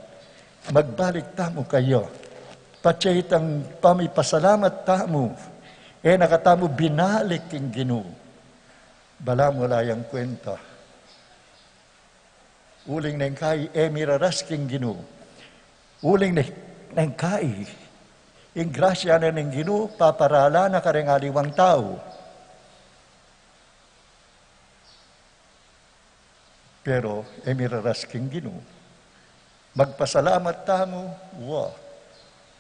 Magbalik tamu kaya. Patse itang pamipasalamat tamu, e na katamu binalik king Ginu. Balamu ala yang kwenta. Uling neng kai, e miraras king Ginu. Uling ne-, neng kai, ing grasya na ning Ginu, paparala na kareng aliwang tau. Pero, e miraras king Ginu. Magpasalamat tamu, wa.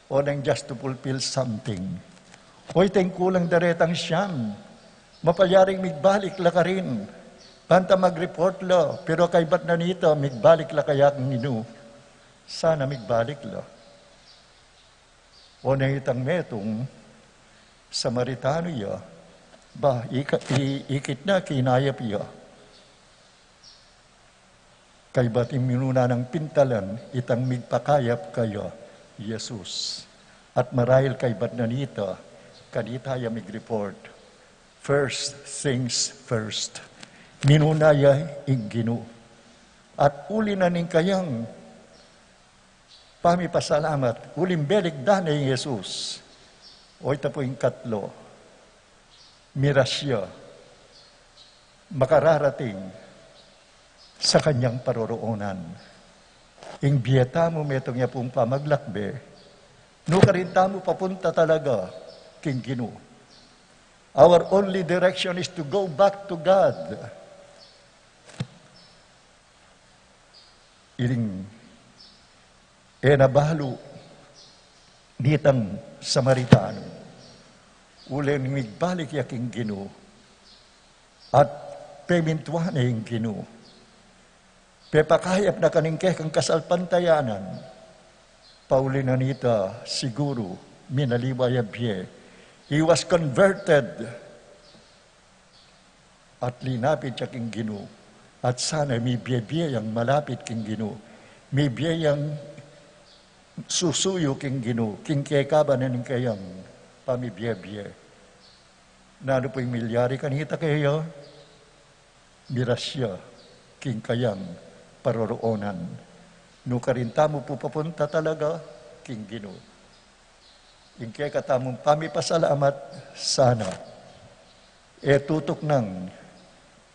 O neng just to fulfill something. O iteng kulang da retang siyam. Mapalyaring migbalik la karin. Panta mag-report la, pero kaybat na nita, migbalik la kaya king Ginu? Sana migbalik la. O ne itang metung Samaritano ya, ba, ika-, i-, ikit na, kinayap ya. Kaybat ing minuna nang pintalan, itang migpakayap kaya Jesus. At marahil kaybat na nita, kanita ya mig-report. First things first. Minuna ya ing Ginu. At uli na ning kayang pamipasalamat, uling belikdan ne ing Jesus. O ita pu ing katlu, miras ya makararating sa kanyang paroroonan. Ing bie tamu metung ya pung pamaglakbe, nukarin tamu papunta talaga king Ginu. Our only direction is to go back to God. Ining e na balu nitang Samaritano, uling migbalik ya king Ginu, at pemintuan ne ing Ginu. Pepakayap na kaning kekang kasalpantayanan. Pauli na nita, siguru, minaliwa ya bie. He was converted. At linapit ya king Ginu. At sana mibie-bie yang malapit king Ginu. Mibie yang susuyu king Ginu. King kekaban na ning kayang pamibie-bie. Nanu pu ing milyari kanita keya? Miras ya king kayang paroroonan. Nukarin tamu pu papunta talaga king Ginu. Ing kekatamung pamipasalamat sana e tutuknang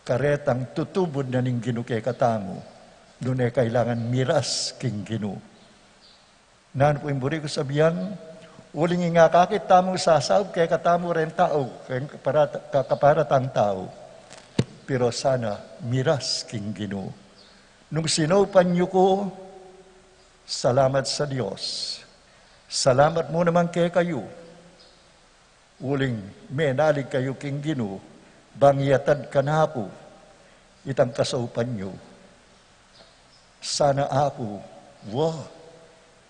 karetang tutubud na ning Ginu kekatamu, nune kailangan miras king Ginu. Nanu pu ing buri kung sabian? Uling ing akakit tamung sasaup kekatamu reng tau, keng kapara-, ka-, kaparatang tau. Pero sana miras king Ginu. Nung sinaupan yu ku, salamat sa Dios. Salamat mu naman kekayu. Uling menalig kayu king Ginu, bang iyatad kanaku itang kasaupan yu. Sana aku, wa,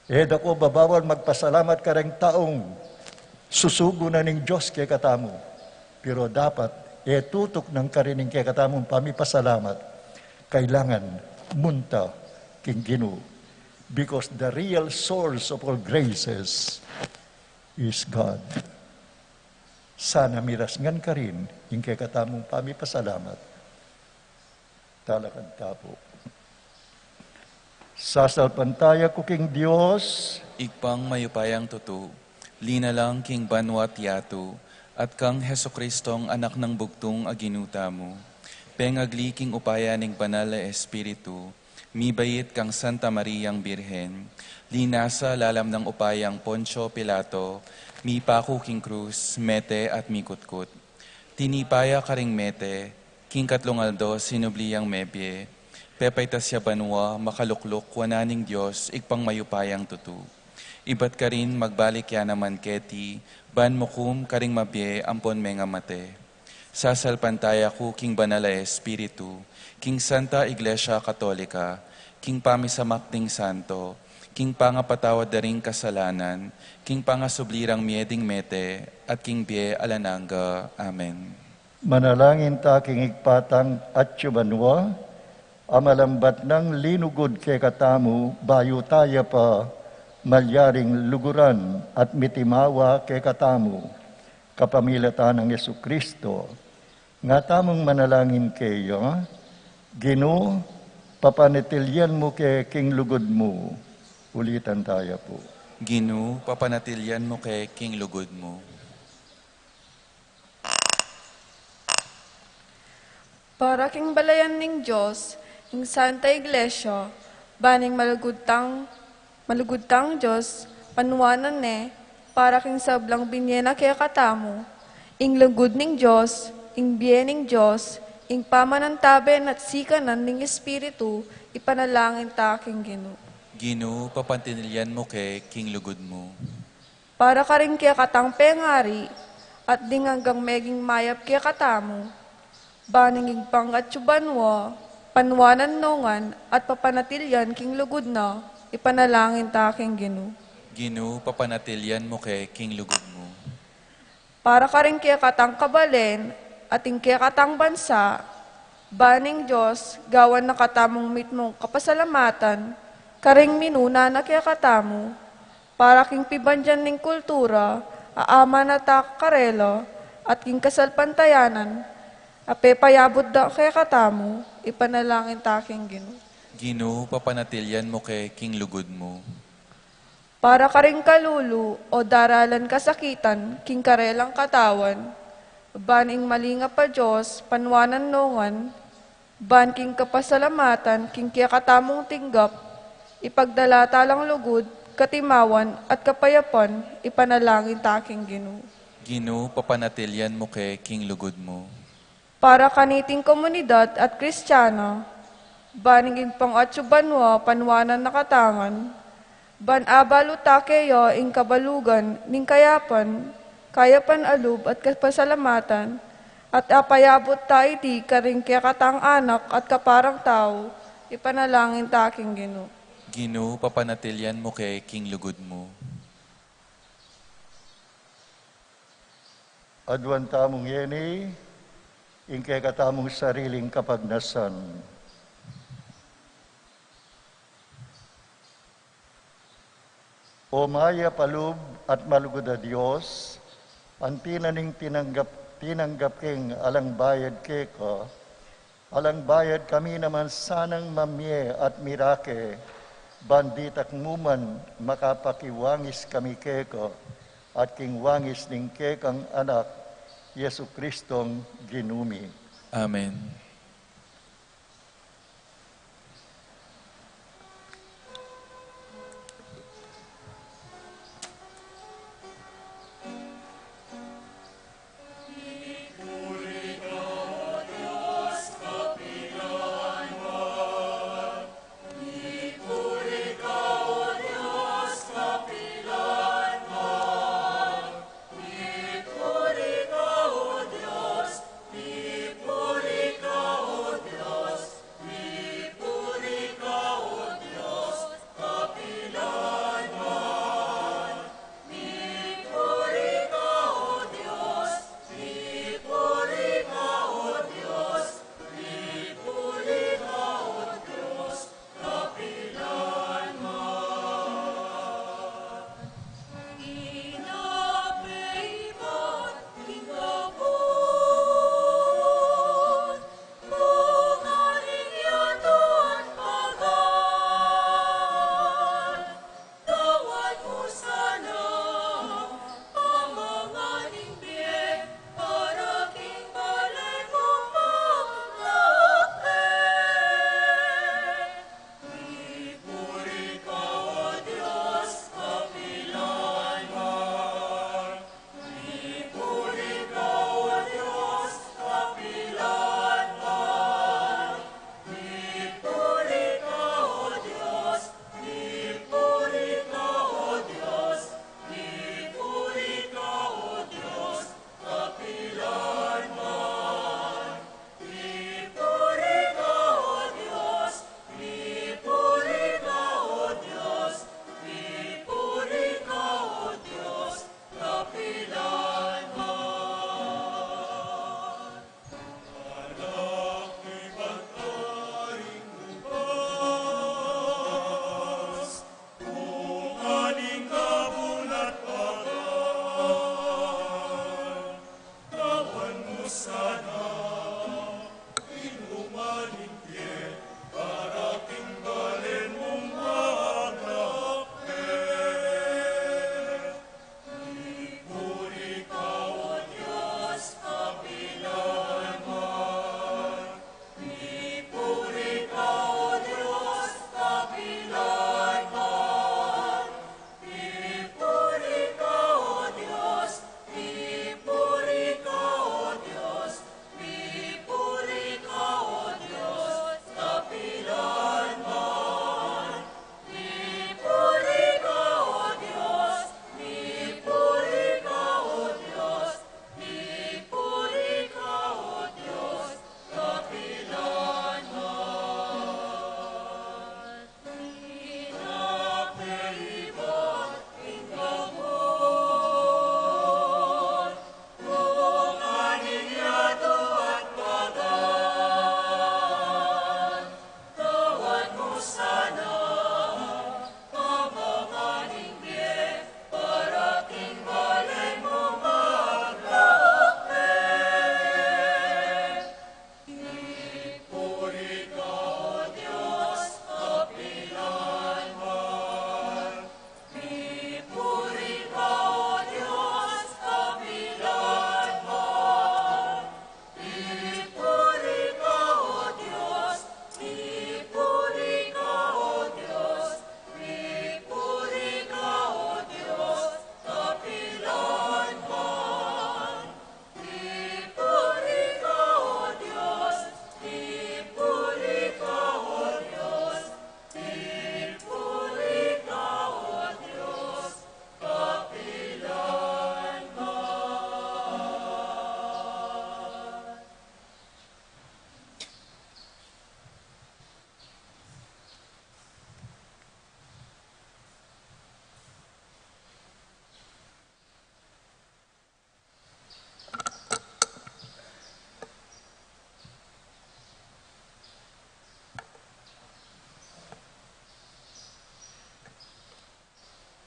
e da ku babawal magpasalamat kareng taung susugu na ning Dios kekatamu. Pero dapat e tutuknang karin ing kekatamung pamipasalamat, kailangan munta king Ginu. Because the real source of all graces is God. Sana miras ngan karin ing kekatamung pamipasalamat. Talakad ta pu. Sasalpantaya ku king Dios, Ibpang mayupayang tutu, linalang king banua't yatu, at kang Jesucristong Anak nang bugtung a Ginu tamu, pengagli king upaya ning Banal a Espiritu, mibait kang Santa Mariang Birhen, linasa lalam nang upayang Poncio Pilato, mipaku king krus, mete at mikutkut. Tinipa ya karing mete, king katlung aldo sinubli yang mebie, pepaitas ya banua, makalukluk wanan ning Dios, Ibpang mayupayang tutu. Ibat karin magbalik ya naman keti, ban mukum karing mabie ampon mengamate. Sasalpantaya ku king Banal a Espiritu, king Santa Iglesia Katolika, king pamisamak ding santo, king pangapatawad da ring kasalanan, king pangasubli rang mie ding mete, at king bie alang angga. Amen. Manalangin ta king Ibpa tang atsu banua, a malambat nang linugud kekatamu, bayu ta ya pa malyaring luguran at mitimawa kekatamu, kapamilatan nang Jesucristo. Nga tamung manalangin keya, Ginu, papanatilian mu ke king lugud mu. Ulitan ta ya pu. Ginu, papanatilian mu ke king lugud mu. Para king balayan ning Dios, ing Santa Iglesia, ban ing malugud tang, malugud tang Dios, panuanan ne, para king sablang binie na kekatamu, ing lugud ning Dios, ing bie ning Dios, ing pamanantabe na't sikanan ning Espiritu, ipanalangin ta king Ginu. Ginu, papanatilian mu ke king lugud mu. Para karing kekatang pengari, at ding anggang meging mayap kekatamu, Ban ing Ibpang atiu banua, panuanan no ngan at papanatilyan king lugud na, ipanalangin ta king Ginu. Ginu, papanatilyan mu ke king lugud mu. Para karing kekatang kabalen at ing kekatang bansa, ban ing Dios gawan na katamung mitmung kapasalamatan karing minuna na kekatamu, para king pibandian ning kultura a amanata karela at king kasalpantayanan a pepayabut da kekatamu, ipanalangin ta king Ginu. Ginu, papanatilyan mu ke king lugud mu. Para karing kalulu o daralan kasakitan king karelang katawan, ban ing malingap a Dios panuanan no ngan, ban king kapasalamatan king kekatamung tinggap, ipagdala ta lang lugud, katimawan at kapayapan, ipanalangin ta king Ginu. Ginu, papanatilyan mu ke king lugud mu. Para kaniting komunidad at Kristiana, ban ing Ibpang atiu banua panuanan na kata ngan, ban abalu ta keya ing kabalugan ning kayapan, kayapan a lub at kapasalamatan, at apayabut ta iti karing kekatang anak at kaparang tau, ipanalangin ta king Ginu. Ginu, papanatilyan mu ke king lugud mu. Aduan tamu ngeni ing kekatamung sariling kapagnasan. O mayap a lub at malugud a Dios, anti na ning tinanggap, tinanggap keng alang bayad keka, alang bayad kami naman sanang mamie at mirake, ban ditak mu man makapakiwangis kami keka, at king wangis ning kekang Anak, Jesu-Kristong Ginu mi. Amen.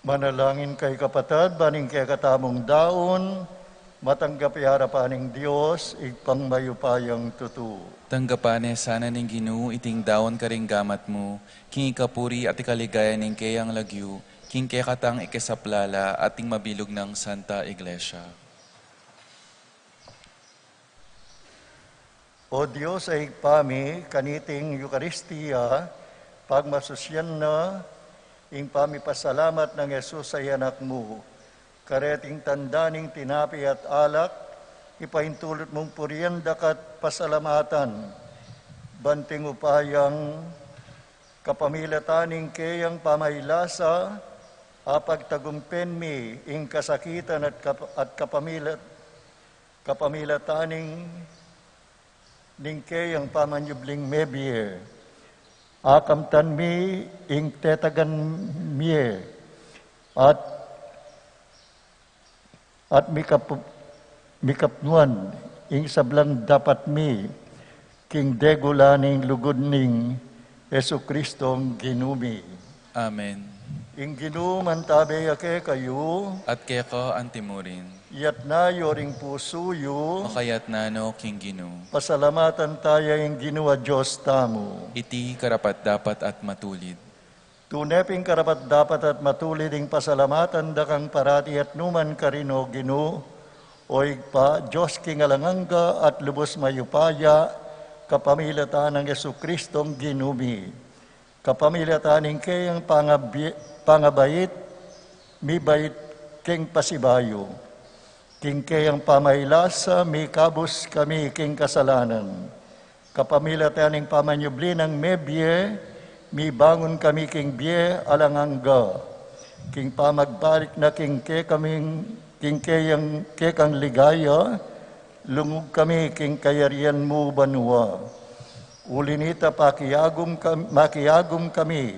Manalangin kayu, kapatad, ban ing kekatamung daun matanggap ya king arapan ning Dios, Ibpang mayupayang tutu. Tanggapan ne sana ning Ginu iting daun karing gamat mu, king ikapuri at ikaligaya ning keyang lagyu, king kekatang ikasaplala at ning mabilug nang Santa Iglesia. O Dios a Ibpa mi, kaniting Eukaristia, pagmasusyan na ing pamipasalamat nang Jesus a Anak mu. Kareting tanda ning tinape at alak, ipaintulut mung purian daka't pasalamatan, ban king upayang kapamilatan ning keyang pamaylasa, apagtagumpen mi ing kasakitan at kap-, at kapamilat-, kapamilatan ning, ning keyang pamanyubling mebie. Akamtan mi ing tetagan mie, at, at mikap-, mikapnuan ing sablang dapat mi, king degula ning lugud ning Jesucristong Ginu mi. Amen. Ing Ginu mantabe ya kekayu. At keka antimurin. Iyatas yu ring pusu yu. Makayatas no king Ginu. Pasalamatan taya ing Ginu a Dios tamu. Iti karapat-dapat at matulid. Tune pin karapat-dapat at matulid ing pasalamatan da kang parati at numan karin, O Ginu, O Ibpa, Dios king alang angga at lubus mayupaya, kapamilatan nang Jesucristong Ginu mi. Kapamilatan ning keyang pangabi-, pangabait, mibait king pasibayu. King keyang pamaylasa, mikabus kami king kasalanan. Kapamilatan ning pamanyubli nang mebie, mibangun kami king bie alang angga. King pamagbalik na king kekaming, king keyang, kekang ligaya, lungug kami king kayarian mu banua. Uli nita pakiagum kam-, makiagum kami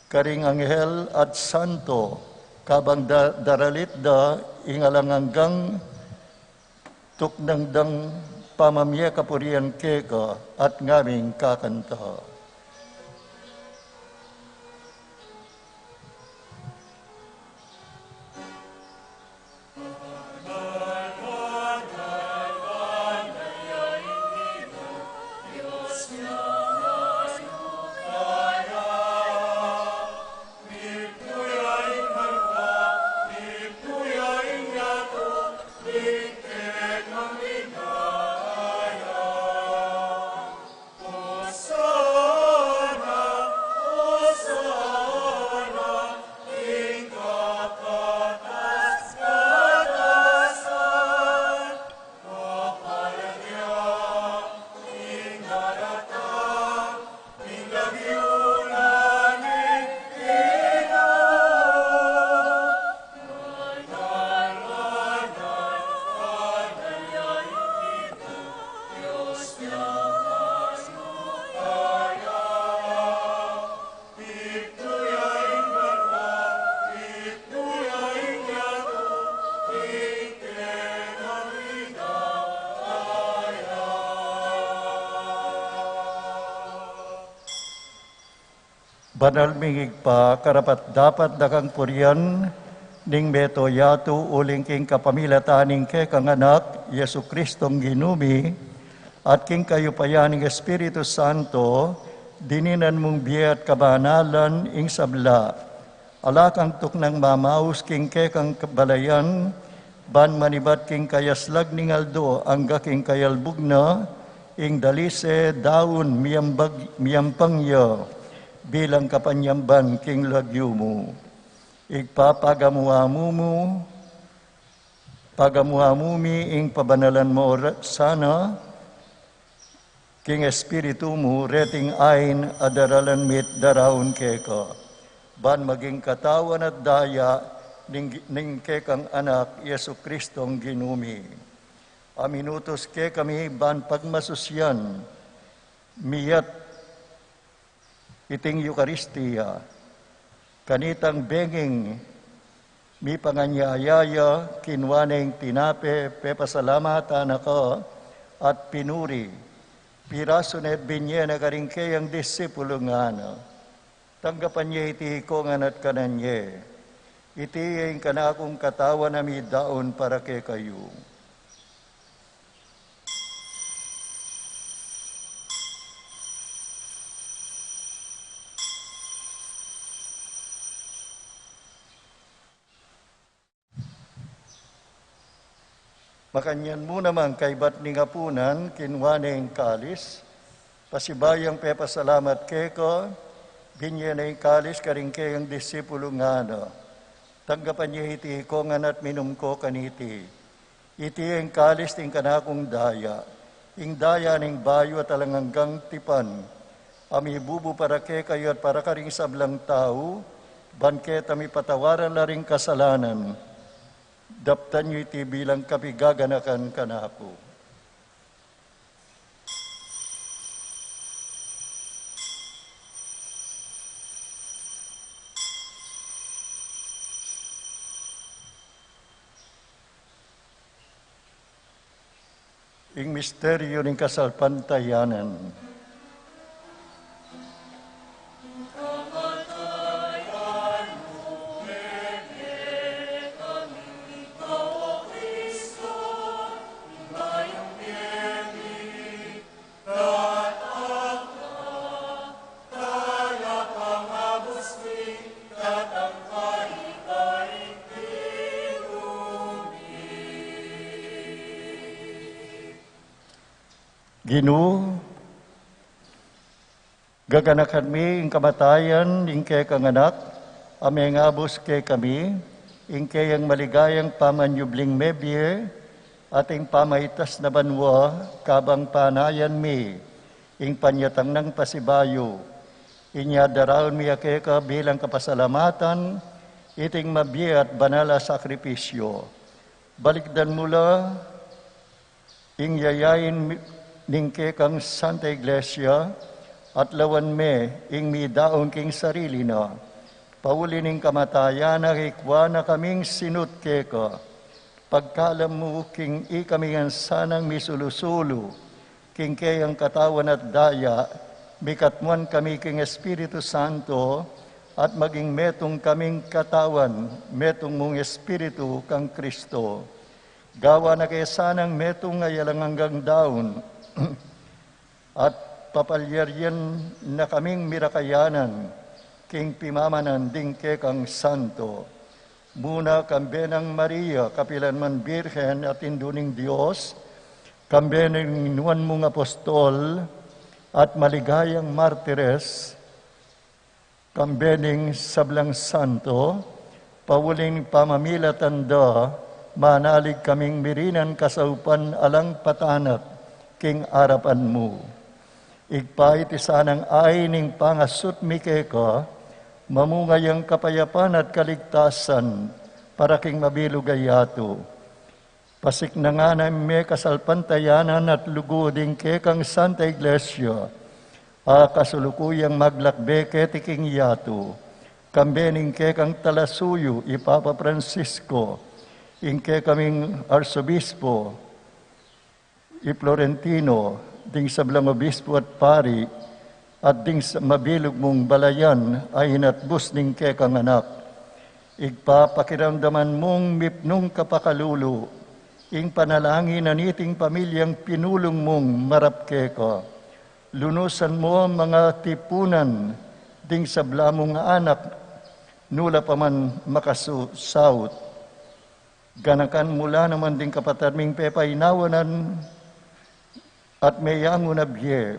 karing anghel at santo, kabang da-, daralit da ing alang anggang tuknang dang pamamie kapurian keka at ngaming kakanta. Banal ming Ibpa, karapat-dapat da kang purian ning mabilug a yatu uling king kapamilatan ning kekang Anak, Jesucristong Ginu mi, at king kayupayan ning Espiritu Santo, dininan mung bie at kabanalan ing sabla. Ala kang tuknang mamaus king kekang kabalayan, ban manibat king kayaslag ning aldo angga king kayalbug na, ing dalise daun miambag-, miampang ya bilang kapanyamban king lagyu mu. Ibpa, pagamu-amu mu, pagamu-amu mi ing pabanalan mu ra-, sana, king Espiritu mu, reting ain a daralan mi't daraun keka, ban maging katawan at daya ning, ning kekang Anak, Jesucristong Ginu mi. A minutus kekami ban pagmasusyan mi at iting Eukaristia. Kanitang benging mipanganyaya ya, kinua ne ing tinape, pepasalamatan na ka, at pinuri. Pirasu ne at binye na karing keyang disipulu, ngana: Tanggapan ye iti iko ngan at kanan ye. Iti ing kanakung katawan a midaun para kekayu. Makanyan mu naman kaybat ning apunan, kinua ne ing kalis, pasibayu yang pepasalamat keka, binye ne ing kalis karing keyang disipulu, ngana: Tanggapan ye iti iko ngan at minum ko kaniti. Iti ing kalis ning kanakung daya, ing daya ning bayu at alang anggang tipan, a mibubu para kekayu at para karing sablang tau, ban keta mipatawaran la ring kasalanan. Daptan yu iti bilang kapigaganakan kanaku. Ing misteryu ning kasalpantayanan. Ginu, gaganakan mi ing kamatayan ning kekang Anak, a mengabus kekami, ing keyang maligayang pamanyubling mebie, at ing pamaitas na banua, kabang panayan mi ing panyatang nang pasibayu. Inya daraun mi ya keka bilang kapasalamatan iting mabie at banal a sakripisyu. Balikdan mu la ing yayain mi-, ning kekang Santa Iglesia, at lawan me ing midaun king sarili na. Pauli ning kamatayan na, ikua na kaming sinut keka. Pagkalam mu king ikami ngan sanang misulu-sulu king keyang katawan at daya, mikatmuan kami king Espiritu Santo, at maging metung kaming katawan, metung mung Espiritu kang Kristo. Gawa na ke sanang metung a alang anggang daun, at papalyarian na kaming mirakayanan king pimamanan ding kekang santo. Muna kambe nang Maria, kapilan man Birhen at Indu ning Dios, kambe ning nuan mung apostol at maligayang martires, kambe ning sablang santo, pauli ning pamamilatan da, manalig kaming mirinan kasaupan alang patanat king arapan mu. Ibpa, iti sanang ain ning pangasut mi keka, mamunga yang kapayapan at kaligtasan para king mabilug a yatu. Pasiknangan na me kasalpantayanan at lugud ing kekang Santa Iglesia, a kasulukuyang maglakbe keti king yatu, kambe ning kekang talasuyu, i Papa Francisco, ing kekaming Arsobispo, i Florentino, ding sablang obispo at pari, at ding sa-, mabilug mung balayan a inatbus ning kekang Anak. Ibpa, pakiramdaman mung mipnung kapakalulu ing panalangin na niting pamilyang pinulung mung marap keka. Lunusan mu mung tipunan ding sabla mung anak, nu la pa man makasusaut. Ganakan mu la naman ding kapatad ming pepainawanan at meyangu na bie,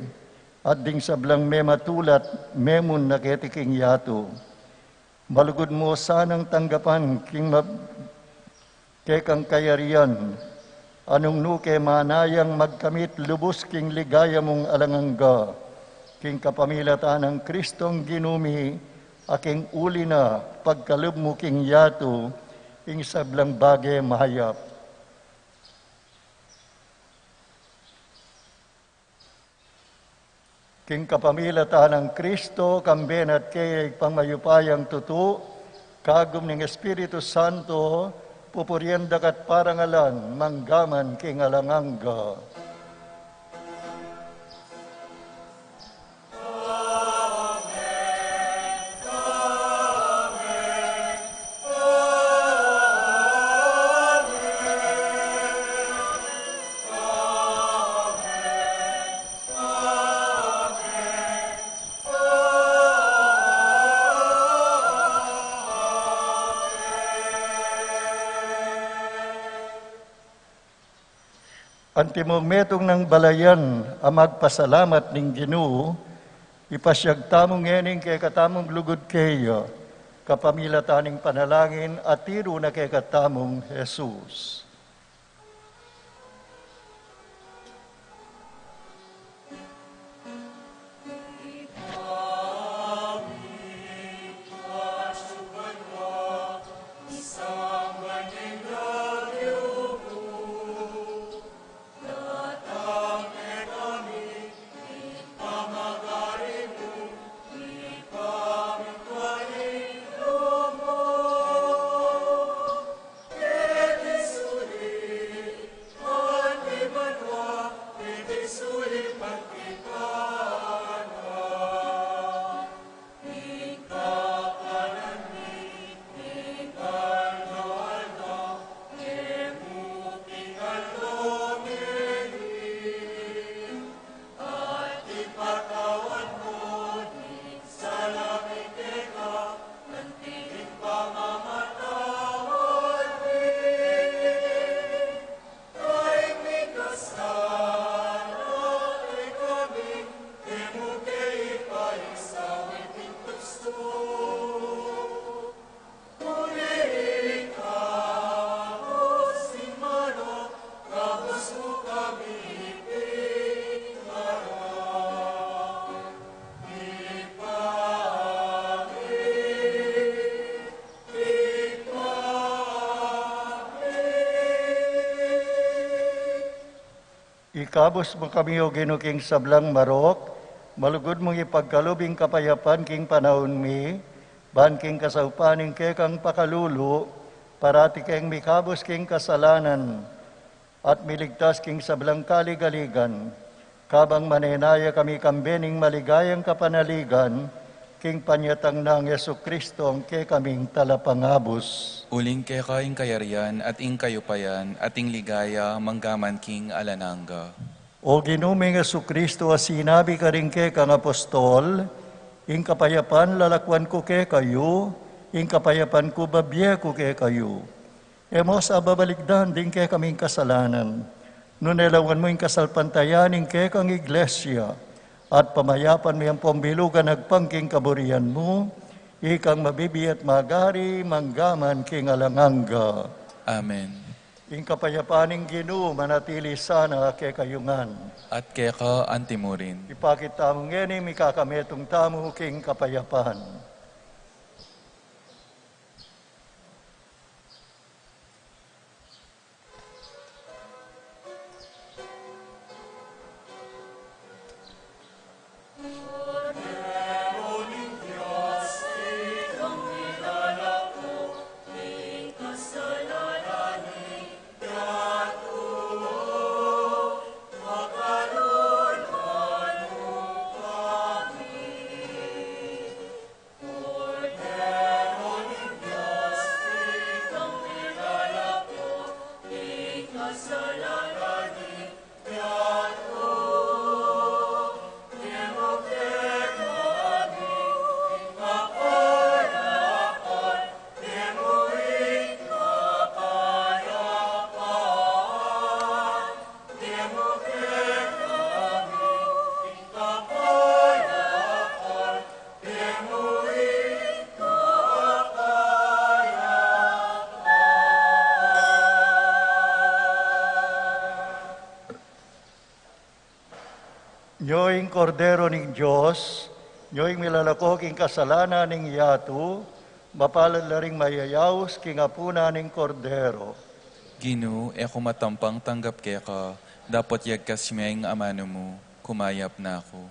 at ding sablang mematulat, memun na keti king yatu. Malugud mu sanang tanggapan king mab-, kekang kayarian, a nung nu ke manayang magkamit lubus king ligaya mung alang angga, king kapamilatan nang Kristong Ginu mi, a king uli na pagkalub mu king yatu, ing sablang bage mayap. King kapamilatan nang Kristo, kambe na at kaya ing pangmayupayang tutu, kagum ning Espiritu Santo, pupurian da ka't parangalan, mangga man king alang angga. Antimong metung nang balayan a magpasalamat ning Ginu, ipasyag tamu ngening kekatamung lugud keya, kapamilatan ning panalangin a tiru na kekatamung Jesus. Ikabus mu kami, O Ginu, king sablang marok, malugud mung ipagkalub ing kapayapan king panaun mi, ban king kasaupan ning kekang pakalulu, parati keng mikabus king kasalanan, at miligtas king sablang kaligaligan, kabang manenaya kami kambe ning maligayang kapanaligan, king panyatang nang Jesucristo, ang kekaming Talapangabus. Uling keka ing kayarian, at ing kayupayan, at ing ligaya, manggaman king alang angga. O Ginu ming Jesucristo, a sinabi karing kekang apostol, ing kapayapan lalakwan ku kekayu, ing kapayapan ku bibie ku kekayu. E mu sa babalikdan ding kekaming kasalanan, nune lawan mu ing kasalpantayan ning kekang Iglesia, at pamayapan me ampong bilugan agpang king kaburian mu, ikang mabibie at magari, manggaman king alang angga. Amen. Ing kapayapan ning Ginu manatili sana kekayu ngan. At keka antimurin. Ipakit tamu ngeni ing mikakametung tamu king kapayapan. Nyo ing Kordero ning Dios, nyo ing milalako king kasalanan ning yatu, mapalad la ring mayayaus king apunan ning Kordero. Ginu, e ku matampang tanggap keka, dapot yagkas me ing amanu mu, kumayap na ku.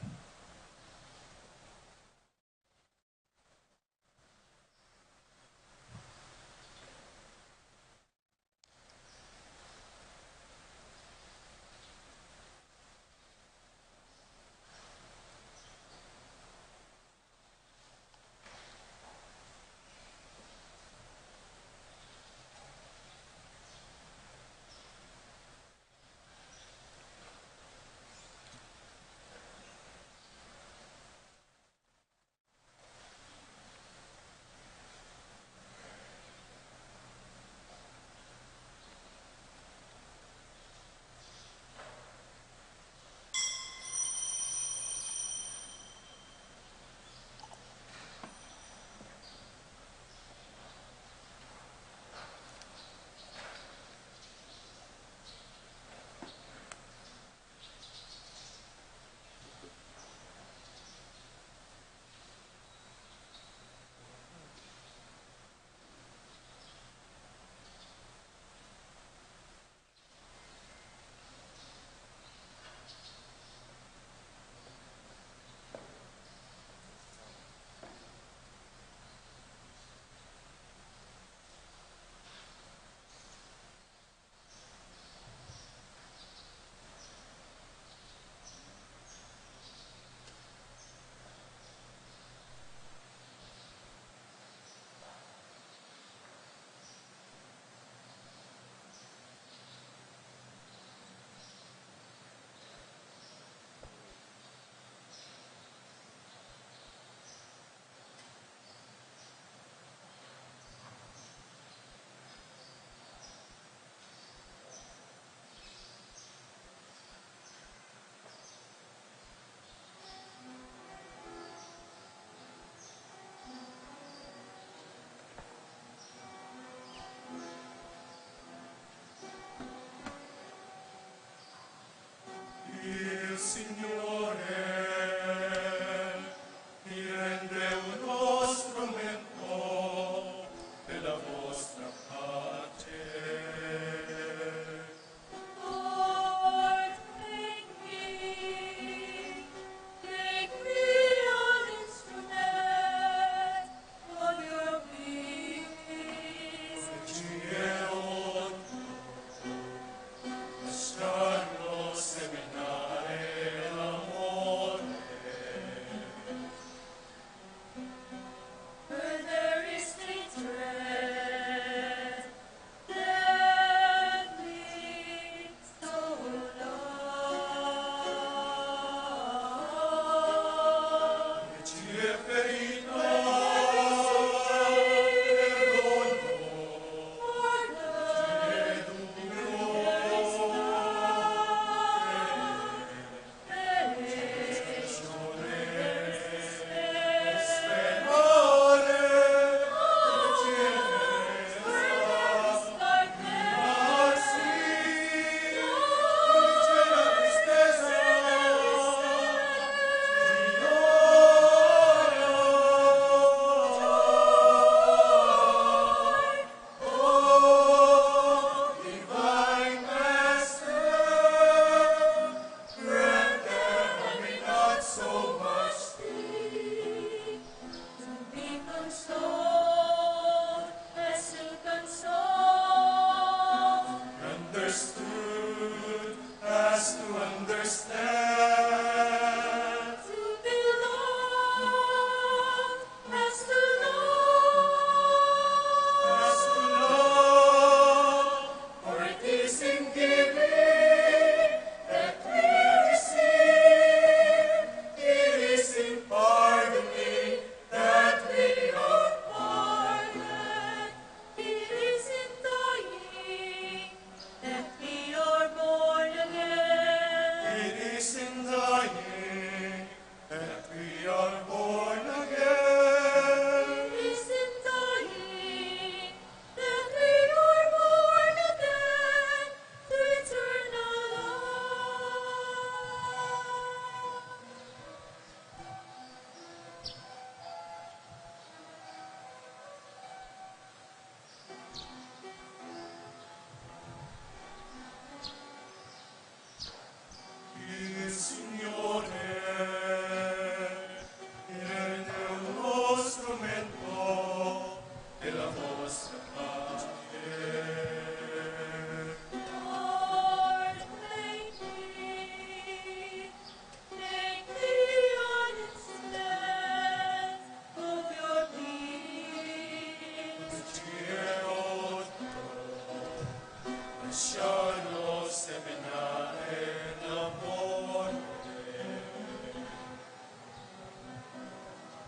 Siano seminae na more.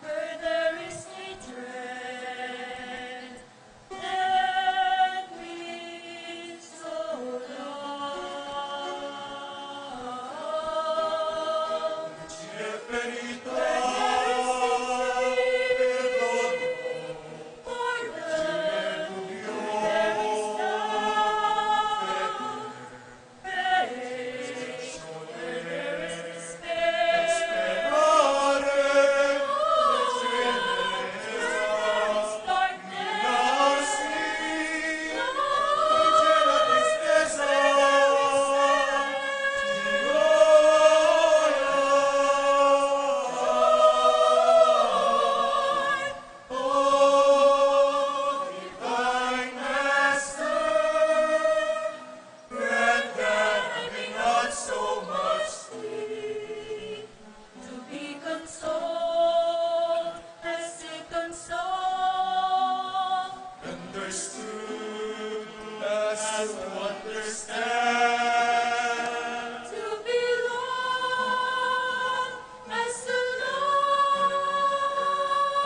Where there is hatred, let me so love. Where there is hatred, Grant that I may not so much seek to be consoled as to console, understood as to understand, to be loved as to love,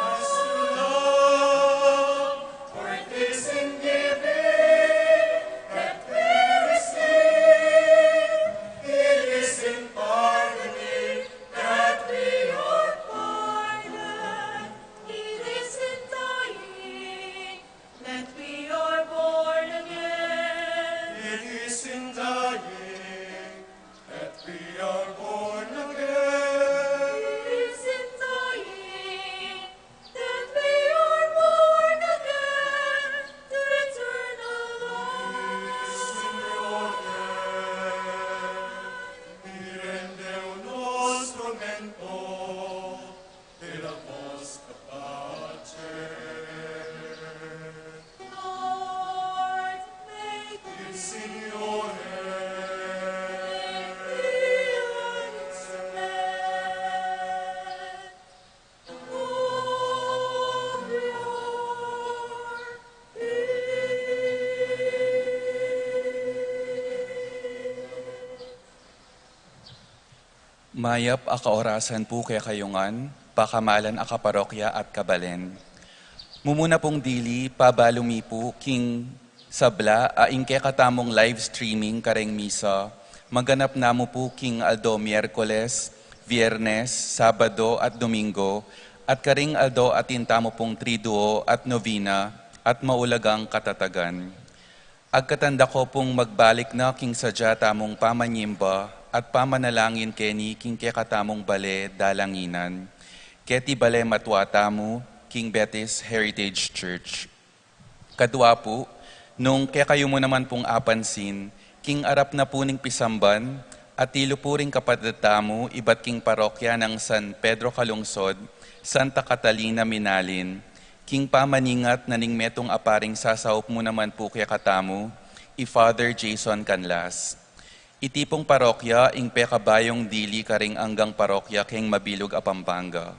as to love. For it is in giving that we receive, it is in pardoning that we are pardoned, it is in dying that we are born again. It is in dying that we are born again. It is in dying that we are born again to eternal life. It is in your name. Mirende un instrumento de la vos capace. Lord, make me, Signore, make me an instrument of your peace. Mayap a kaorasan pu kekayu ngan, pakamalan a kaparokya at kabalen. Mumuna pung dili, pabalu mi pu king sabla a ing kekatamung live streaming kareng misa, maganap na mu pu king aldo Miyerkules, Biyernes, Sabado at Domingo, at karing aldo atin tamu pung Triduo at Novena at maulagang katatagan. Agkatan da ko pung magbalik na king sadya tamung pamanyimba at pamanalangin keni king kekatamung bale dalanginan. Keti bale matua tamu king Betis Heritage Church. Kadua pu, nung kekayu mu naman pung apansin, king arap na pu ning pisamban, atilu pu ring kapatad tamu ibat king parokya nang San Pedro Calungsod, Santa Catalina Minalin, king pamaningat na ning metung a paring sasaup mu naman pu kekatamu, i Father Jason Canlas. Iti pung parokya ing pekabayung dili karing anggang parokya keng mabilug a Pampanga.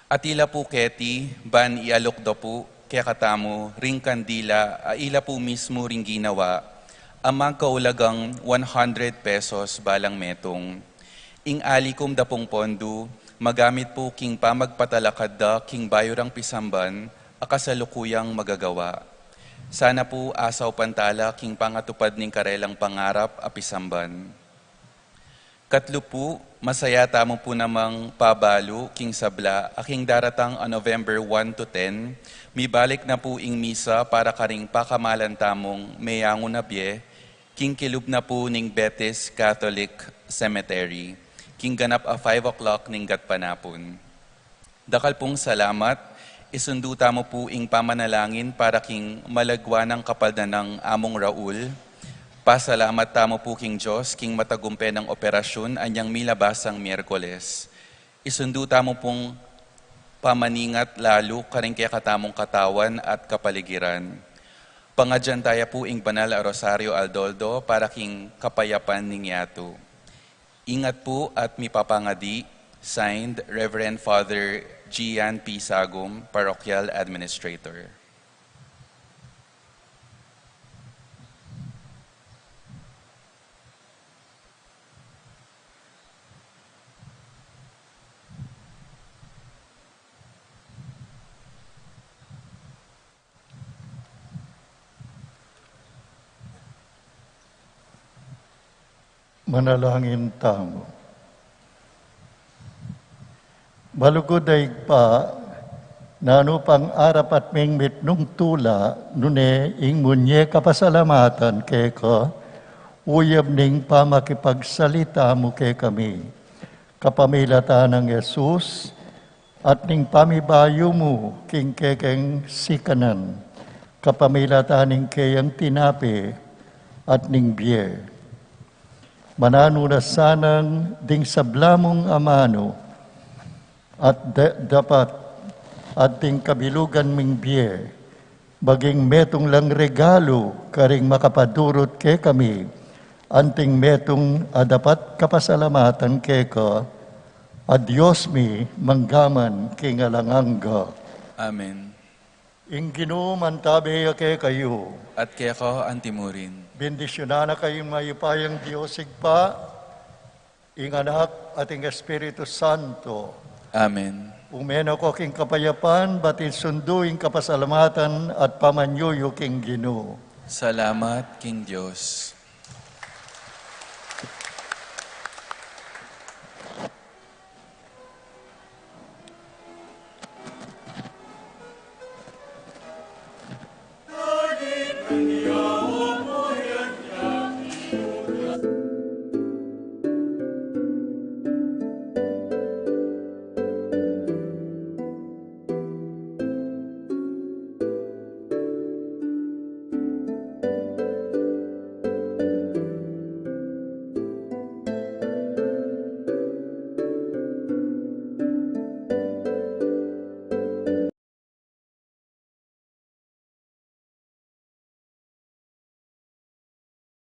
Atila pu keti, ban ialok da pu kekatamu ring kandila a ila pu mismu ring ginawa, a magkaulagang one hundred pesos balang metung. Ing alikum da pung pondu, magamit pu king pamagpatalakad da king bayu rang pisamban a kasalukuyang magagawa. Sana pu asaupan tala king pangatupad ning karelang pangarap a pisamban. Katlu pu, masaya tamu pu namang pabalu king sabla a king daratang a November one to ten, mibalik na pu ing misa para karing pakamalan tamung meyangu na bie, king kilub na pu ning Betis Catholic Cemetery, king ganap a five o'clock ning gatpanapun. Dakal pung salamat. Isundu tamu pu ing pamanalangin para king malagwa nang kapaldan nang Among Raul. Pasalamat tamu pu king Dios king matagumpe nang operasyun anyang milabasang Miyerkules. Isundu tamu pung pamaningat lalu karing kekatamung katawan at kapaligiran. Pangadyan taya pu ing banal a Rosario Aldoldo para king kapayapan ning yatu. Ingat pu at mipapangadi. Signed, Reverend Father Gian P. Sagum, Parochial Administrator. Manalangin tamu. Malugud a Ibpa, nanu pang arapat ming mitmung tula, nune ing munye kapasalamatan keka, uyab ning pamakipagsalita mu kekami. Kapamilatan nang Jesus, at ning pamibayu mu king kekeng sikanan, kapamilatan ning keyang tinape at ning bie. Mananu na sanang ding sabla mung amanu at da-, dapat at ding kabilugan ming bie, maging metung lang regalu karing makapadurut kekami, anting metung a dapat kapasalamatan keka, a Dios mi, manggaman king alang angga. Amen. Ing Ginu mantabe ya kekayu. At keka antimurin. Bendisyunan na kayung mayupayang Dios Ibpa, ing Anak, at ing Espiritu Santo. Amen. Ume na ko king kapayapan, batin sundu ing kapasalamatan at pamanyuyu king Ginu. Salamat king Dios.